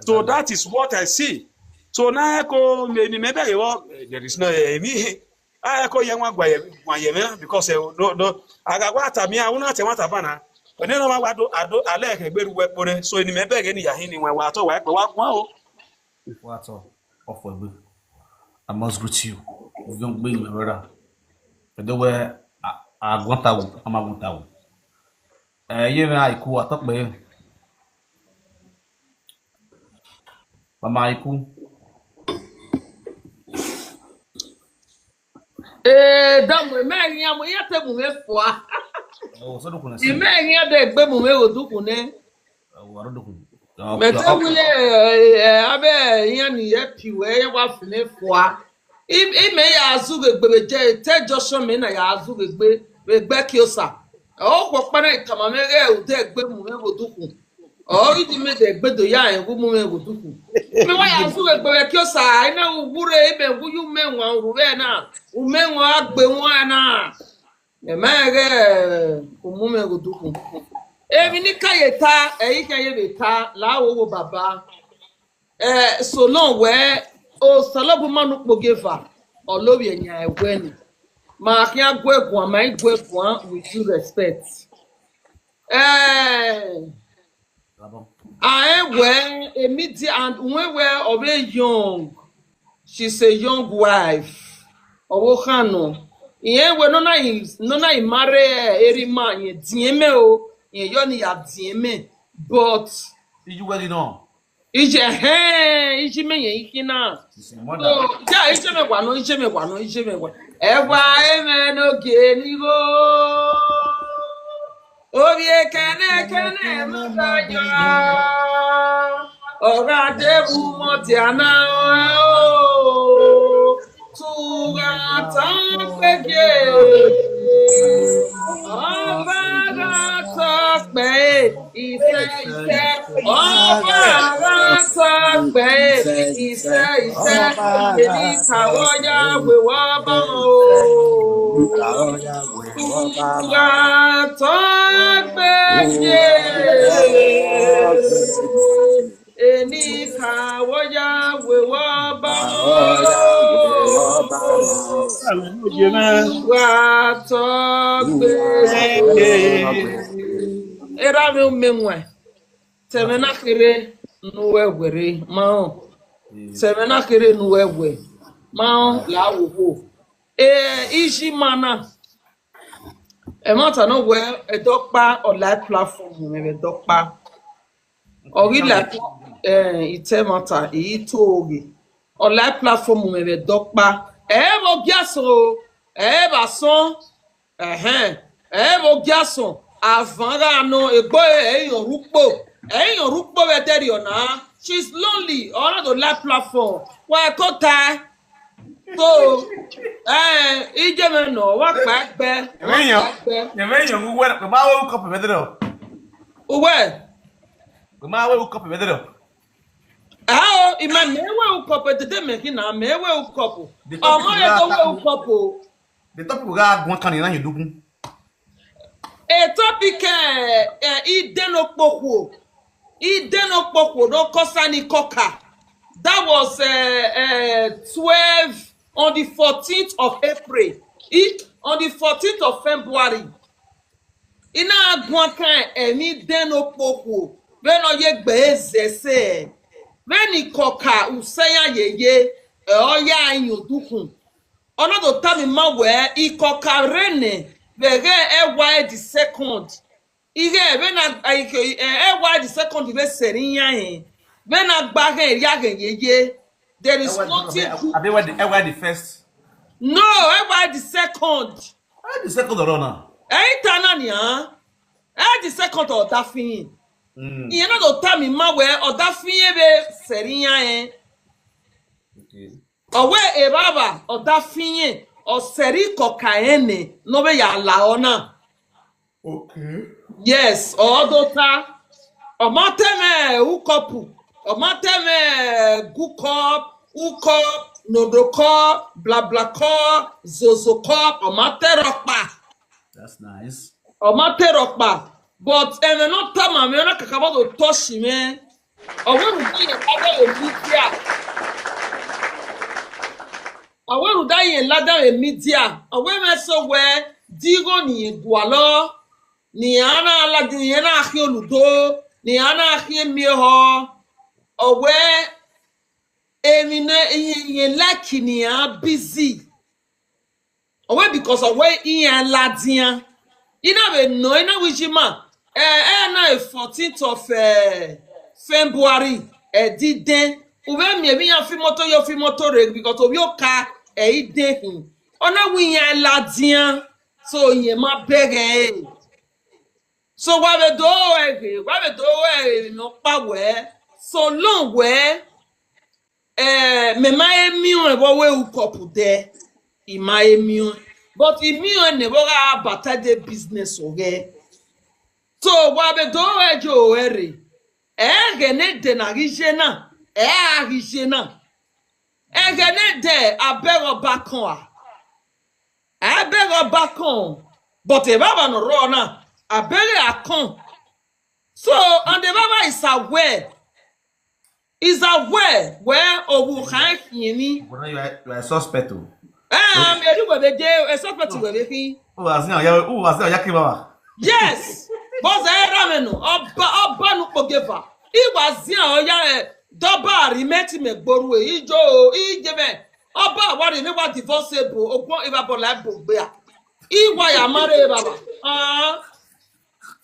So that is what I see. So na eko me ni me be wo there is no eh, me. A eko ye nwa gwa ye gwa ye me because eh, no no aga gwa ta mi a una te wa ta bana. Ene no ma wa do ado ale ke gberu we pore. So ni me be ge ni ya hin ni wa wa to wa pe wa gwa o. Wa to ofo egbe. I must greet you. Young being my brother. Edo we aguntawo, I'm aguntawo. Eh, ye me aiku atokpe. Mama aiku. Eh, damu me nya mo ya te mu me fua. Oh, so do kuna si. Me nya de gbe mu me odukun ne. Oh, aro do kun. Me te wule eh abe ya ni ye pi we ya wa fine fua. Im im me ya azu gbe gbe je te Joshua me na ya azu gbe gbe gbe kiosa. O ko pa na itama me ge u de gbe mu me odukun. O idi me de gbe do ya en gu mu me odukun. Me wa ya azu gbe gbe kiosa ai na u gure ibe gu yu me wa ru we na. U me wa gbe wa na. Emege umume guduku. Emi ni kayeta eyi keye beta la wo wo baba. Eh, so long we o salobu manu kpogeva olobi enya eweni. Ma akia gwe gwan ma igwe gwan with due respect. Eh, I well immediate and when we are very young, she's a young wife. Owo kano. Iye we no na im no na im marry eri man ye dieme o. Ye yo ni ya dieme. But you well know. Ije he ije me ye ikina. So ja ije me kwa no ije me kwa no ije me kwa. Ewa eme no ge ni go. Obi ekene ekene mụbanya ọga debu mọtiana o tụga tọkpege ọba ga tọkpe ise ise ọba ga Ìkàwọ́ yá wèwọ́ bá wọn o. Ìkàwọ́ yá wèwọ́ bá wọn. Ìgbà tó gbé yé. Èmi kàwọ́ yá wèwọ́ bá wọn o. Ìgbà tó gbé yé. Era mi ò mẹ́wọ̀n. Tẹ̀mẹ́nà kéré nu ẹ̀wẹ̀rẹ̀ máa hàn. Tẹ̀mẹ́nà kéré nu ẹ̀wẹ̀ máa hàn láwòwò. Ee, iji mana. Ẹ má tà náà wẹ ẹ̀dọ́gba online platform ẹ̀dọ́gba. Ọ̀rí là ìtẹ́ mọ́ta èyí tó oge. Online platform ẹ̀dọ́gba. Ẹ ẹ bọ gíàsán o. Ẹ ẹ bá sán. Ẹ̀hẹ́n. Ẹ ẹ bọ gíàsán. Àfọ̀nrán àná ègbó èèyàn rúpò. Èèyàn rúpò rẹ̀ tẹ̀lé ọ̀nà. She's lonely. Ọ̀nà tó live platform. Wọ́n ẹ̀ kó ta ẹ́. So, eh, ije me no, wa pa gbe. Yẹ̀mẹ̀ èèyàn, yẹ̀mẹ̀ èèyàn wíwẹ́ pé máa wẹ́ hook up ẹ̀mẹ́tẹ́ lọ. Uwe. Pé máa wẹ́ hook up ẹ̀mẹ́tẹ́ lọ. Ah, o, ime me we hook up, tete me kina, me we hook up. Ọmọ yẹn tó we hook up o. The topic we got one can in your dugun. A topic, eh, eh, Idenokpokwo. Idenokpokwo no kosani koka. That was uh, uh, twelve on the fourteenth of April. I, on the fourteenth of February. Ina agwaka emi Idenokpokwo. When oye gbe ezese. When ikoka useya yeye. E oya inyodukun. Ọ̀nà tó tà mí máa wẹ̀ ikọ̀ kàrẹ́ nì bẹ̀rẹ̀ F Y the second. Ihe bẹ́ẹ̀ na F Y the second bẹ́ẹ̀ sẹ̀rí yá yẹn. Bẹ́ẹ̀ na gba hẹ̀ rí àgẹ̀ yẹyẹ. There is nothing good. Àbí F Y the, F Y the first. No, F Y the second. F Y the second ọ̀rọ̀ náà. Ẹ̀yin ta náà nìyà. F Y the second ọ̀dà fi yín. Ìyẹn náà tó tà mí máa wẹ̀ ọ̀dà fi yín bẹ́ẹ̀ sẹ̀rí yá yẹn. Ọwẹ ebaba ọdafinye ọsẹri kọka ene n'ọbẹ ya la ọna. Okay. Yes, ọdọta. Ọmọtẹmẹ ukọpu. Ọmọtẹmẹ gukọp, ukọp, nodokọp, blablakọp, zozokọp, ọmọtẹrọpa. That's nice. Ọmọtẹrọpa. But ẹmẹ no tama mi ọna kakabọ to tọshi mẹ. Ọwẹrù dá yẹn ládàá yẹn mídíà. Ọwẹrù dá yẹn ládàá yẹn mídíà. Ọwẹrù ẹ sọ wẹ dígò nìyẹn dùà lọ. Nìyẹn á náà lajú yẹn náà hí olùdó. Nìyẹn á náà hí èmi họ. Ọwẹ èmi náà yẹn láìkì nìyẹn á bízì. Ọwẹ because ọwẹ ìyẹn ladian. Ina we no, ina wijima. Eh, eh, na fourteenth of eh, February. Eh, diden. Uwe mi ebi ya fi moto yo fi moto re because obi oka eh ide hin. Ona wi ya ladian. So yen ma bere. So wa be do ege, wa be do ege no pa we. So long we. Eh, me ma emion e bo we hook up there. I ma emion. But emion ne bo ga bata de business oge. So wa be do we jo ere. Eh, ge ne de na gije na. Eh, a gije na. Eh, ge ne de abero bakon a. Abero bakon. But e baba no ro na. Abere akon. So, and the baba is aware. Is aware where owu kan hini. But now you are, you are a suspect o. Eh, me ri we be de, a suspect we be fi. O wa zin ya, o wa zin ya ki baba. Yes. Boss era me no. Oba, oba nu pogeva. I wa zin o ya e doba ri meti me gboru e ijo o, ije me. Oba wa ri me wa divorceable. Ogbon iba bola e bo gbe a. I wa ya mare baba. Ah.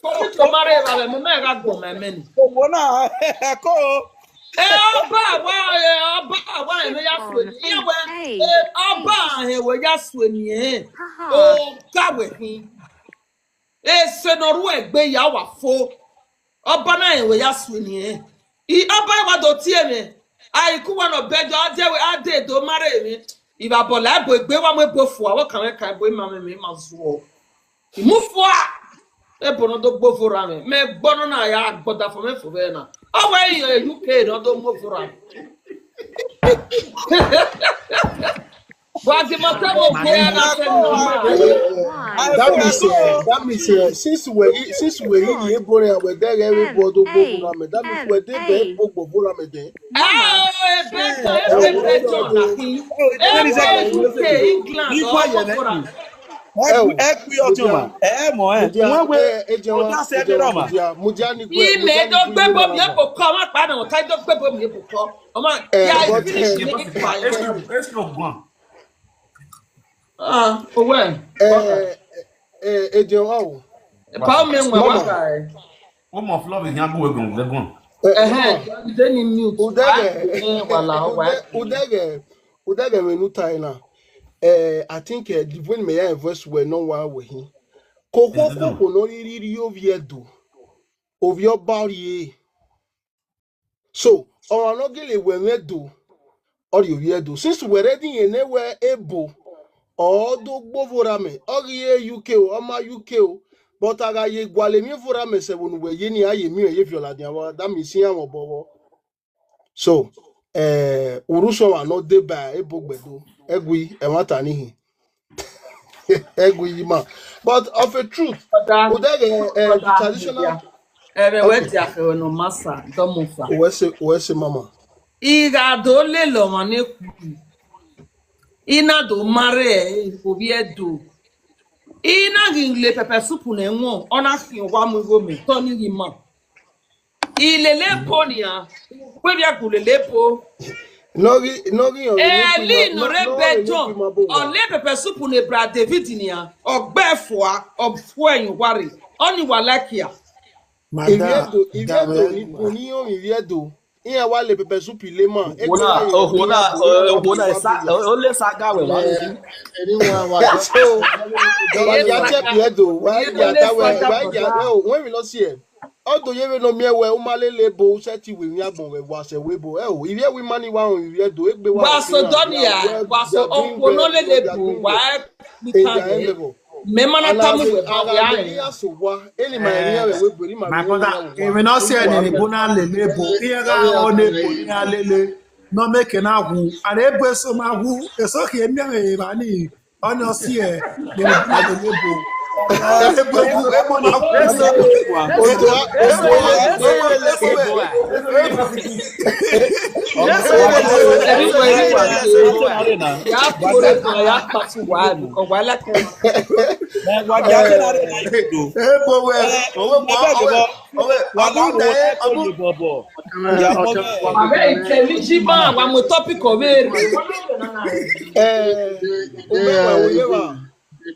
Kò ní tó má rẹ̀ rà rẹ̀, mo náà ra gbọ̀n mẹ́mẹ́ ni. Owó náà, ẹ kó o. Ẹ ọba àwa, ẹ ọba àwa ẹ̀ ló yá sùn èmi. Ìyẹn wẹ, ẹ ọba àhẹ̀wẹ̀ yá sùn èmi ẹ̀. Ó kàwé hin. Ẹ sẹ̀nọ̀rú ẹ̀ gbé yà wà fó. Ọba náà ẹ̀wẹ̀ yá sùn èmi ẹ̀. Ì ọba ìwà tó tiẹ̀ mẹ́. Àìkú wa nà bẹ́jọ́, á dé, á dé èdò má rẹ̀ mi. Ìbàbọ̀ làbò ìgbé wa mú ebò fò, àwọn kàwé kàwé bó ìmọ̀ mi, mi máa zù ọ́. Imufua. Ebo no do gbovora me. Me gbono na ya gboda for me for me na. Awe yo U K no do gbovora. But the matter of prayer, That means, uh, that means, uh, since we since we in the Ebola, we there every bodo bodo ramen. That means we there there bodo bodo ramen there. Oh, a better, every better. Every U K, England, all for Ẹ kú ọtún ma. Ẹ mọ̀ ẹ. Wọ́n wé ọjà sẹ́ni náà ma. Ime dogbe bomi ebo kọ, ọmọ pa na ọta dogbe bomi ebo kọ. Ọmọ ya finish me. Ẹ ṣe ọgbọ́n. Ah, owe. Eh, eh, eh, Ejen, wow. Pa me nwa wa guy. Ó mọ̀ flọ́ọ̀bù ní agbóhùn ẹ̀gùn ẹ̀gùn. Eh, then you mute. Udege. Eh, wala, wa. Udege. Udege me nu taina. Eh, I think, eh, the when me ya voice we no wa we hin. Koko koko no riri ri oviedo. Ovio bari. So, ọ̀rọ̀ náà gèlè wẹ̀rẹ̀ dò, ọ̀rẹ́ òbí ẹ̀dùn. Since wẹ̀rẹ̀ dín yẹn náà wẹ̀ èbò, ọ̀ọ́dún gbófo ra mẹ́, ọ̀rẹ́ U K o, ọmọ U K o, but ara yẹ gwalẹ̀ mi fúnra mẹ́ sẹ̀wọ̀n wẹ̀ yé ni ayé mi ò yé fi ọ̀la dín àwọn dámì sí àwọn bọ̀wọ̀. So, eh, orúṣọ wà náà dé bá èbò gbẹ̀dọ̀, ẹ̀gùn ẹ̀wọ̀n ta níhìn. Ẹ̀gùn yìí mà. But of a truth, Udege, eh, the traditional Ere we ti afe no masa, domo fa. Wese, Wese mama. Iga do le lo ma ne ku. Ina do mare e, obi edo. Ina gingle pepper soup na enwo, ona fi wa mu go me, to ni gi ma. Ilele po ni a, we bi agulele po. Nogi, nogi yo. Eli no re be John. Ole pepper soup ne bra David ni a. Ogbe fua, ogfua yin ware. Oni wa like ya. Iviedo, Iviedo, Iviedo. Iye wa le pepper soup ile ma. Ona, ona, ona, sa, ole saga we wa. Anyone wa. So, wa ya check Iviedo. Wa ya ta we, wa ya we. When we not see him. Although you no me we umalele bo set we mi agbon we wa se we bo. Eh, o, Ivie we mani wa o, Iviedo egbe wa. Wa so donia, wa so okwo no lele bo, wa. Memana tamu we ba ya. Ni aso wa. Eni ma ni we we bo ni ma. My brother, if we not see any bona lele bo, here ga o ne bo ni alele. No make na hu. And e bo so ma hu. E so ke mi re ba ni. Ọ̀nà sí ẹ̀, ní ìlú àdúgbò. Ebo, ebo, ebo na kú. Ojo, ojo, ojo, ojo. Ya kure ko ya pati wa ni ko wa la ke. Ẹ wá jẹ́ kí lára ẹ̀ dùn. Ebo we, owe, owe, owe, owe, owe. Abe, tẹ̀lé jí máa wà mú topic of it. Eh, owe, owe, owe.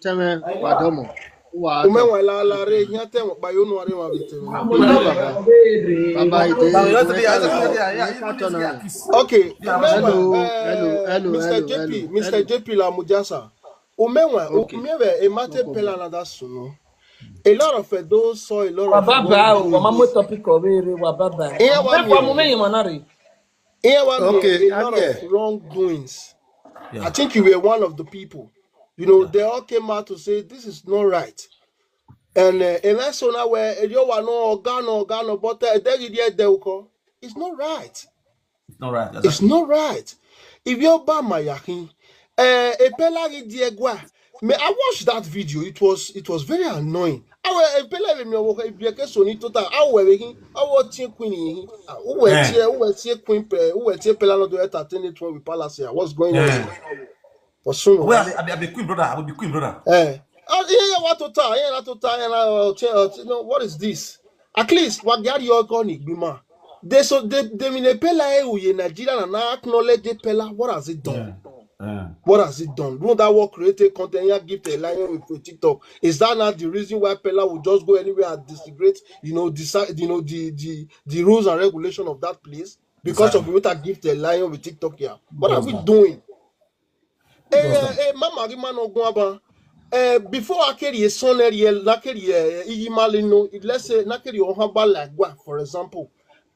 Teme wadomo. Wa Ume wa la la re nya te mo pa yo no are wa bi te. Baba ide. Okay. Hello, hello, hello, Mister hello, J P, hello, Mister hello. J P la mujasa. Ume wa, Okay. ume we e mate pela na da suno. A lot of, eh, those saw a lot of Wa baba o, wrongdoing. Wa mamu topic of it, wa baba. Eh, wa Wa mi- mu me yimana re. Here wa Okay, a lot I'm of wrongdoings. I think you were one of the people. You know, they all came out to say this is not right. And, uh, and that's so now where you are no organ, no organ, but, uh, there you there, they will call. It's not right. It's not right. It's not right. If you're by my yakin, uh, a pelagi diegua. Me, I watched that video. It was, it was very annoying. I will a pelagi me walk if you can so need to tell. I will him. I will take queen. Who will Eh. tear? Who will tear queen? Who will tear pelalo to entertain it one with palace here? What's going on? Yeah. For soon. Well, I be, I be queen brother. I will be queen brother. Eh. Ah, yeah, yeah, what to tell? Yeah, what to tell? Yeah, uh, tell, uh, you know, what is this? At least what get your iconic bima. They so they they mean a pela e uye Nigeria and now acknowledge the pela. What has it done? Yeah. What has it done? Won't that work create a content? Yeah, give the lion with TikTok. Is that not the reason why Pella will just go anywhere and disintegrate, you know, decide, you know, the the the rules and regulation of that place because of what I give the lion with TikTok here? What are we doing? Eh, eh, eh, Mama Rima no Guaba. Eh, before I carry a son, eh, I carry a Iyimalino, let's say, I carry Ohamba like what, for example.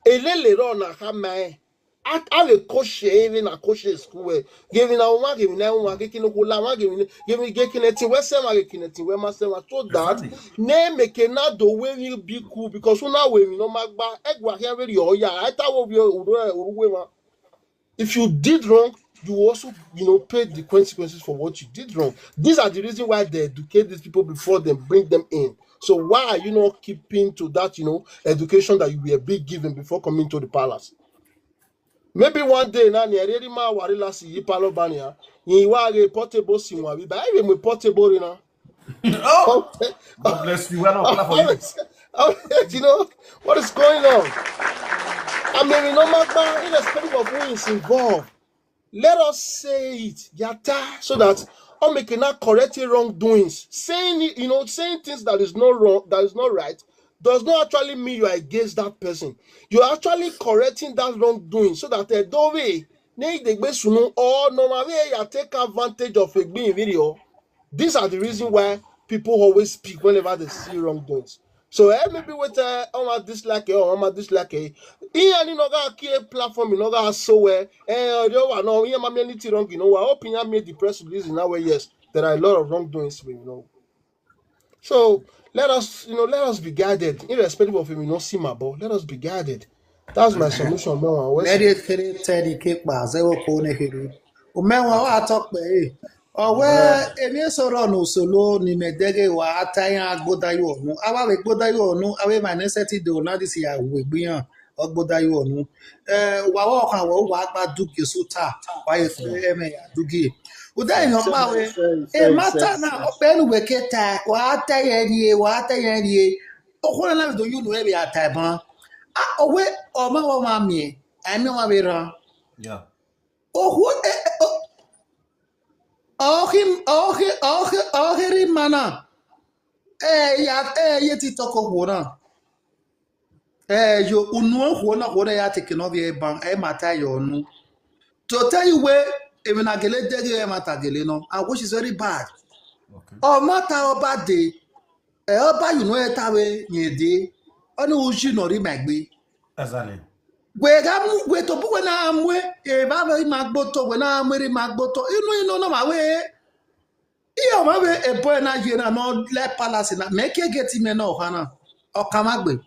Elele ro na ha mae. A a le koshe even a koshe school we. Giving a one, giving a one, giving a one, giving giving giving a thing we say, giving a thing we must say so that name make na do we will be cool because una we no magba egwa here very oya. I thought we will we ma. If you did wrong, you also, you know, pay the consequences for what you did wrong. These are the reason why they educate these people before they bring them in. So why are you not keeping to that, you know, education that you were being given before coming to the palace? Maybe one day now, ni ereri ma wari la si yi palo bania. Ni wa re portable si wa bi ba even portable na. Oh, God bless you. Well, I'll clap for you. You know what is going on? I mean, you know, Magba, irrespective of who is involved, let us say it, yata, so that all making not correcting wrongdoings, saying it, you know, saying things that is not wrong, that is not right, does not actually mean you are against that person. You are actually correcting that wrongdoing so that they don't way, they sunu or normal way you take advantage of a being video. These are the reason why people always speak whenever they see wrongdoings. So eh, maybe with uh, I'm a dislike eh, or I'm a dislike eh. He and you know got key platform, you know got so where eh, you know, no, he am anything wrong, you know. I hope he made the press release in our way, yes, there are a lot of wrongdoings, you know. So let us, you know, let us be guided, irrespective of him, you know, see my ball. Let us be guided. That's my submission, man. I always Very very teddy cake bar zero kone hiru. Umewa wa talk pe eh. Owe emi esoro no solo ni medege wa ataya gboda yo nu. Awa we gboda yo nu. Awe ma necessity do na this ya we gbiyan. Ogboda yo nu. Eh, wa wa kan wa wa gba duki suta. Wa ye fe eme ya duki. Uda yin pa we. E mata na o pe nu we keta. Wa ataya ni e, wa ataya ni e. O ko na do you know e bi ataya ban. Ah, owe o ma wa ma mi. Ai mi wa we ran. Yeah. Ohu eh, eh, oh. Ohi ohi ohi ohiri mana. Eh ya eh ye ti toko huona. Eh yo unu huona huona ya teke no vie ban eh mata yo nu. To tell you where even a gele dege eh mata gele no. And which is very bad. Okay. Oh mata oba de. Eh oba you know etawe nye de. Oni uji no ri megbe. Exactly. Gwe ga mu gwe to bu gwe na amwe e ba ve ma gbo to gwe na amwe ri ma gbo to inu inu no ma we. Iyo ma we e boy na ye na no le palace na me ke get me no ha na. O ka ma gbe.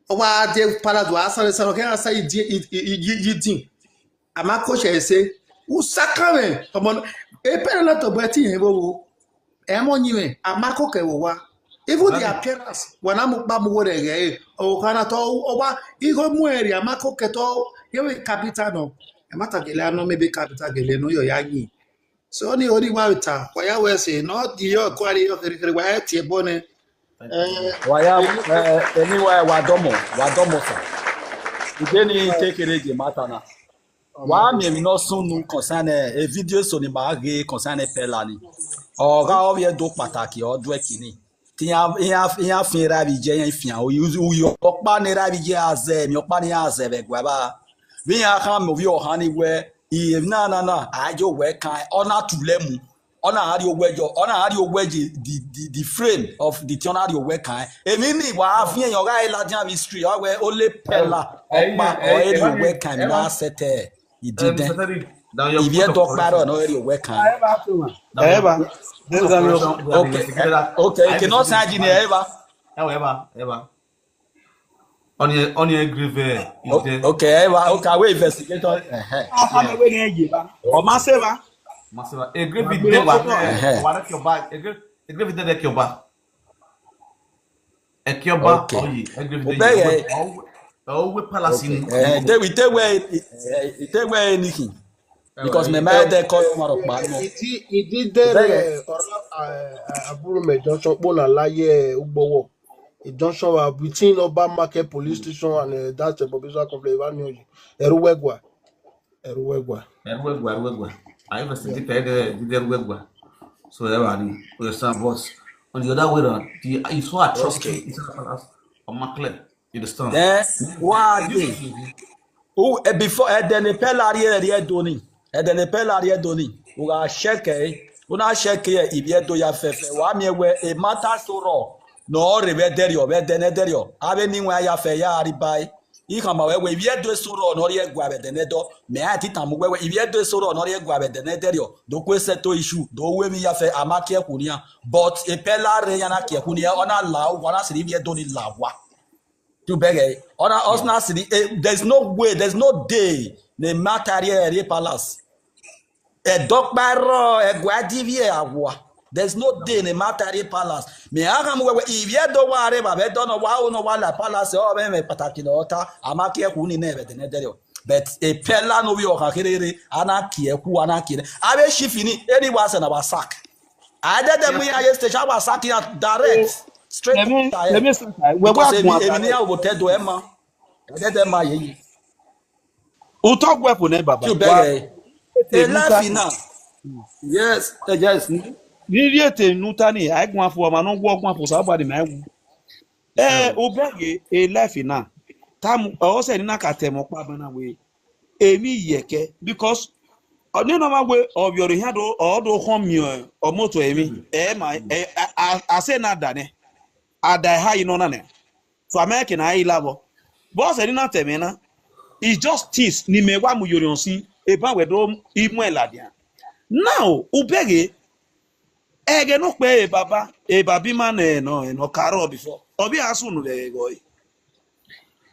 O wa de palace wa sa sa ke sa yi di yi di. Ama ko se se. U saka me. Omo e pe na to bo ti yen bo. Emo nyi me ama ko ke wo wa. Even the appearance when I'm ba mu wore ge o kana to o wa igo mu eri ama ko ke to ye we capital no. E mata gele ano maybe capital gele no yo ya nyi. So ni ori wa ta kwa ya we se no di yo kwa ri yo kere kere wa e tie bone. Eh, Waya, eh, anyway, wadomo, wadomo sa. Ide ni take it the matter na. Wa mi mi no sunu concern eh, a video so ni ma ge concern pela ni. Oga o ye do pataki o do e kini. Ti ya ya ya fin ra bi je yan fin o yu yu opa ni ra bi je aze mi opa ni aze be gwa ba. Bi ya kan mo vi o han ni we i na na na a jo we kan o na tu le mu. Ọ na-arị ogwe jọ ọ na-arị ogwe ji the the the frame of the thing ọ na-arị ogwe kan emi ni wa afi eyan ga ila jam history ọ we ole pela ọpa ọ eri ogwe kan na sete idide ibi eto kparo na eri ogwe kan Eba, okay okay ke no sa ji ni eba However, ever. On your on your grave, eh, is there. Okay eba okay awe investigator ehe ọmọ ewé ni ẹ yé ba, ọmọ sẹ́wà. Masiva, a grave is there. Wa Ehe. wa na kioba, a grave a grave is there kioba. A kioba, Okay. Oh yeah, a grave is Obey, there. eh. Oh, oh, we palace in. Eh, ite ite we ite we anything because me ma de call you maro pa no. Ìdí ìdí dẹ́rẹ̀ ọ̀rọ̀ àbúrò mẹ́jọ sọ pé ó là láyé ugbọ́wọ́ ìjọsọ wa between Oba Market police station and uh, that uh, Bobisa complex wa ni oyi ẹ̀rú wẹ́gbà ẹ̀rú wẹ́gbà. Eruegwa, Eruegwa. I investigate the the Eruegwa. So ever the for your son boss. On the other way around, the it's so atrocious Okay. Inside the palace. On my clear. You understand? Eh, wa de. O e before e de ne pela ri e ri e do ni. E de ne pela ri e do ni. U ga check e. U na check e ibi e do ya fefe. Wa mi e we e mata soro. No re be de ri o be de ne de ri o. A be ni wa ya fe ya ri bai. I ka ma we we ibi e do soro no ri e gwa be de ne do. Me a ti ta mu we we ibi e do soro no ri e gwa be de ne de ri o. Do kwe se to issue. Do we mi ya fe ama ke ku ni a. But e pela re ya na ke ku ni a. Ona la wa na si ri ibi e do ni la wa. To beg, eh? Ona osna sidi, eh, there's no way, there's no day ne matari eri palace. E dokparo, e guadivi e awa. There's no day ne matari palace. Me aga mu wewe, ivie do ware ba be do no wa o no wa la palace o be me pataki no ta. Amaki e ku ni ne be de ne de o. But e pela no wi o ka kerere, ana ki e ku, ana ki ne. Abe shifini, any was na wa sack. I did them we are station wa sack ya direct. Straight Let me to let me start. Wewe Because emi agun emi ni ata. awo te do ema. I did them my ye. Utọ gwefu ne baba. You Wa- beg. ete E nuta- life now. Yes, eh, yes. Niri ete nuta ni ai gun afu ọma no gwo gun afu sa body ma gun. Eh, obege e life na. Tam o se ni na ka temo pa bana we. Emi yeke because oni no ma we o bioro here do o do home mi o moto emi. Eh ma eh, a- a- I say na da ne. I die high no na ne. So America na ai labo. Boss ni na teme na. It's just this ni me wa mu yori on si e ba we do imu e ladia. Now, obege ege no pe e baba, e babi man e no, e no karo before. Obi asu nu de go.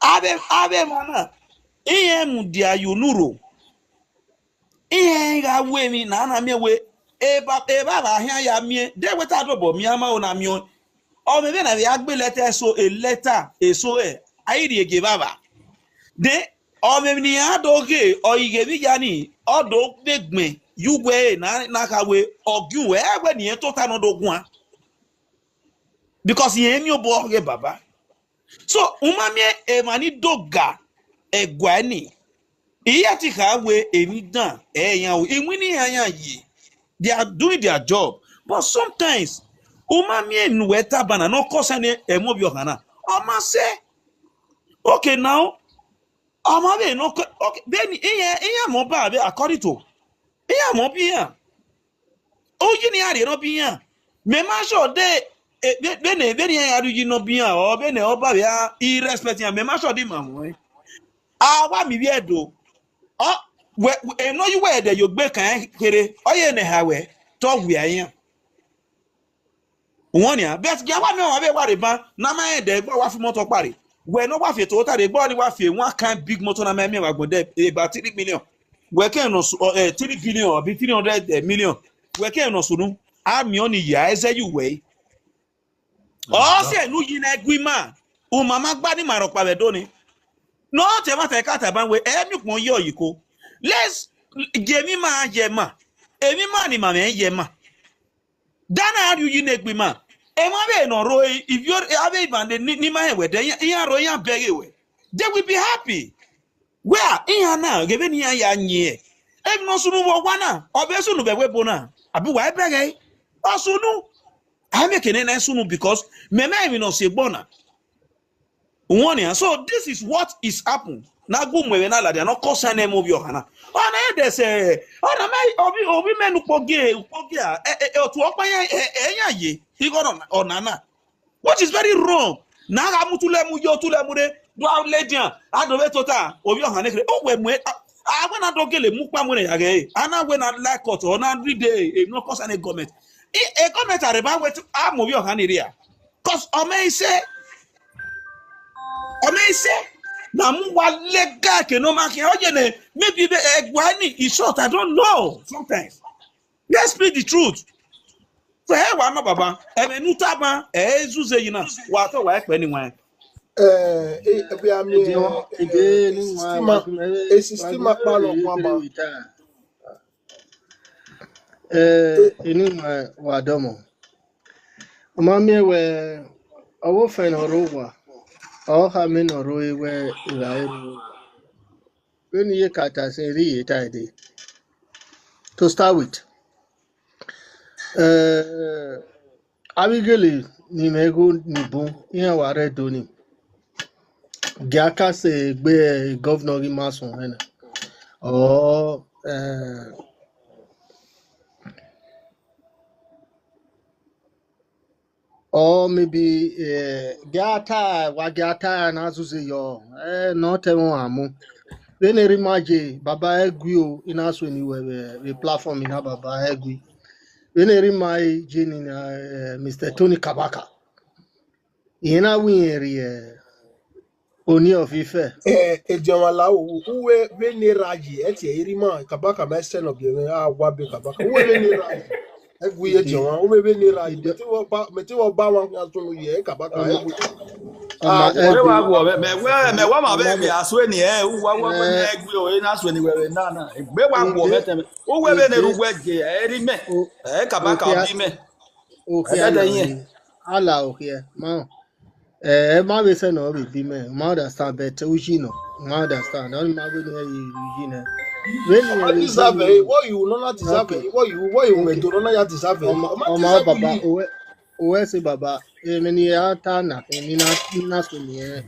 Abe abe mana. Iye mu dia yunuro. Ihe ga we mi na na mi we. E ba e baba hia ya mi. De we ta do bo mi ama o na mi o. O me be na ya gbe letter so a letter e so e. Ai ri ege baba. De o me ni a do ge o ige mi ya ni o do de gbe. You we na na ka we o gun we we ni e to ta no do gun. Because ye mi o bo ge baba. So uma mi e mani doga e gwani. Iya ti ka we emi dan e yan o emi ni yan yan yi. They are doing their job. But sometimes uma mi e nu we tabana no kosa ne e mo bi okana. O ma se okay now. O ma be no ko- okay be ni iya iya mo ba be according to iya mo bi ya. Oyi ni ari no bi ya. Me ma sure de eh, be be ne be ni ya ru yi no bi ya o be ne o ba ya irrespect ya me ma sure de ma mo. Eh. Awa mi bi edo. O we we- e no you we de yo gbe kan kere. O ye ne ha we. To we ya. Won ya bet ge wa mi wa be wa re ban na ma e de gbo wa fu moto pare. We no wa fi to ta de gbo ni wa fi one kind big motor na me me wa gbo de e ba three million. We ke no su eh, three billion abi three hundred million. We ke no sunu. A mi oni ya eze you we. O se nu yi na gwi ma. U mama gba ni ma ro pa we do ni. No te ma te ka ta ban we e mi pon yo yi ko. Let's ge mi ma ye ma. E mi ma ni ma me ye ma. Dana ari uyi na egbe ma. E ma be no ro e if you are be ban de ni ni ma he we de ya ro ya bege we. They will be happy. Where in ya na ge be ni ya ya nye. E no sunu wo wa na. O be sunu be we bo na. Abi wa e bege. O sunu. I make ne na sunu because me me mi no se gbona. One ya. So this is what is happen. Na gu mwe na la dia no kosa ne mo bi okana. Ona e de se. Ona me obi obi me nu poge poge a. E e otu opa ya e e ya ye. He go on on na. Which is very wrong. Na ga mutule mu yo tule mu de. Do a lady an. A do be tota. Obi okana kre. O we mwe. A we na do gele mu pa mu ne ya ge. Ana we na like cut or na read e no kosa ne government. E e government are ba we a mo bi okana ria. Cause o me say o me say na mu wa lega ke no ma ke o je ne maybe be egwani is short I don't know sometimes. Let's speak the truth. So hey wa no baba e me nu ta ba e zuze yi na wa to wa e pe ni wa. Eh, eh, bi ami Ede wọn ede ni wọn sistema wọn e sistema pa lo kwa ba. Eh, ini ma wa domo. Mami we owo fe no ro wa. O ha mi no ro we ira e ro. When ye kata se ri ye ta de. To start with, eh, Abigail ni mego ni bon ihe ware do ni. Giaka se gbe governor gi masun hena. Oh, eh, or maybe eh, giata wa giata na zuze yo eh no te won amu. Then eri maje baba egwi o ina so ni we we platform ina baba egwi. Then eri mai jini na eh, Mister Tony Kabaka. Ina wi eri eh, Oni of Ife. Eh, Ejewan Lao, uwe venera ye, eti erima, kabaka mese no bi, ah, wa be kabaka. Uwe venera ye. Egwi Ejewan, uwe venera ye. Meti wo ba, meti wo ba wan ya tunu ye, kabaka. Egwi. Ah, me wa wo me me wa ma be mi aswe ni e, u wa wo me egwi o, e na aswe ni we na na. Me wa wo me te me. Uwe veneru we je, eri me. E kabaka bi me. Okay, ala, ala, okay, ma. Eh, ma be say no be bi me. Ma understand, but uji no. Ma understand. Don't ma be no uji no. When you What is that? What you no not deserve? What you, what you went to no not deserve? Oma, Oma Baba, owe, owe say Baba. Eh, many ya ta na, many na, na so ni eh.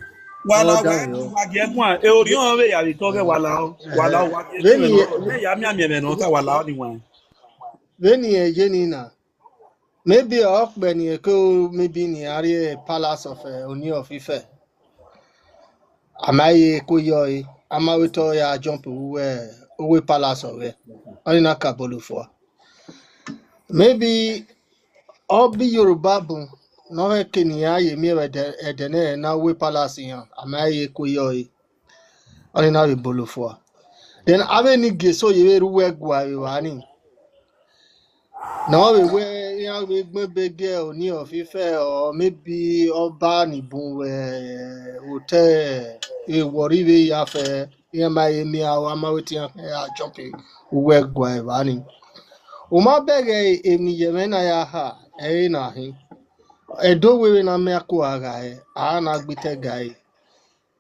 Wala wa wa ge kwa e ori on we ya ri to ge wala o. Wala wa ge. When you me ya mi ami me no ta wala o ni wa. When you je ni na. Maybe okpe ni eke o, maybe ni ari palace of uh, Oni of Ife. Amaye ko yo e, ama we to ya jump uwe, uwe palace of e. Oni na kabolu for. Maybe obi Yoruba bu no he kini aye mi we de edene na uwe palace yan. Amaye ko yo e. Oni na we bolu for. Then abe ni geso ye we ruwe gwa we wa ni. Na we we ya we gbe bege Oni of Ife or maybe Oba ni bun we hotel e wori we ya fe ya ma ye mi awa ma we ti ya fe ya jump e uwe gwa e wa ni. O ma bege e ni ye me na ya ha e na hin. E do we we na me akwa ga e a na gbite ga e.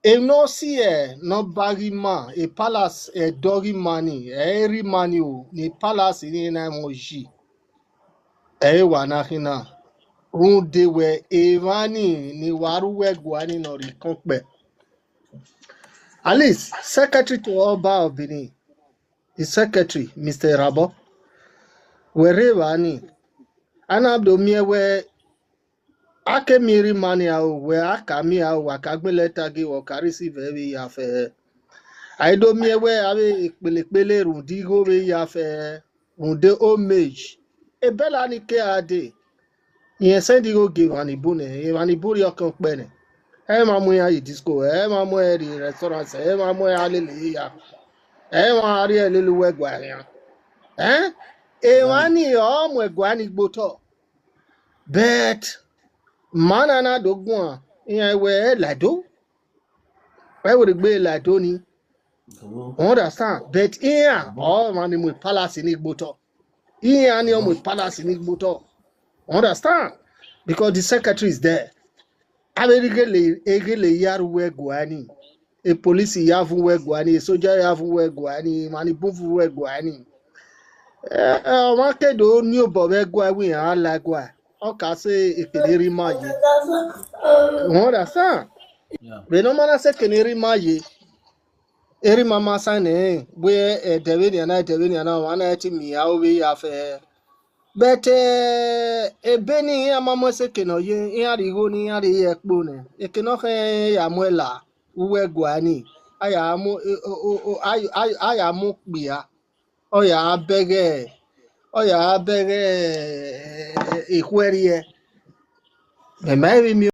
E no si e no bagi ma e palace e dogi mani e ri mani o ni palace ni na mo ji. E wa na hina. Run de we e mani ni waru we gwani no ri konpe. At least secretary to Oba of Benin, the secretary, Mister Rabo. We re wani. Ana do mi we ake mi ri mani a o we aka mi a o wa ka gbe leta gi wo ka receive e ya fe. Ai do mi we ave ikpele kpele run di go we ya fe run de homage. E bela ni ke ade. Yen send go give ani bune, e ani buri okan pe ne. E ma mu ya yi disco, e ma mu e ri restaurant, e ma mu e alele ya. E ma ari e lelu we gwa ya. Eh? E wa ni o mu e gwa ni gboto. But mana na do gwan, iyan we e lado. E we gbe lado ni. Understand? But iyan o ma ni mu palace ni gboto. Iyan ni o mu palace ni gboto. Understand? Because the secretary is there. Abegele egele yaru we gwani. E police ya vu we gwani, e soldier ya vu we gwani, mani bu vu we gwani. Eh, eh, ma ke do ni obo we gwa wi ala gwa. O ka se e kele ri ma ye. You understand? Yeah. We no mana se kele ri ma ye. Eri mama sane we e dewe ni ana, dewe ni ana wa na ti mi ya o we ya fe. But eh, e be ni ya mama se ke no ye, ya ri go ni ya ri ye po ne. E ke no he ya mo la. Uwe gwani. Aya mo o o o aya mo pia. Oya abege. Oya abege. Ikweri e. Me ma ebi mi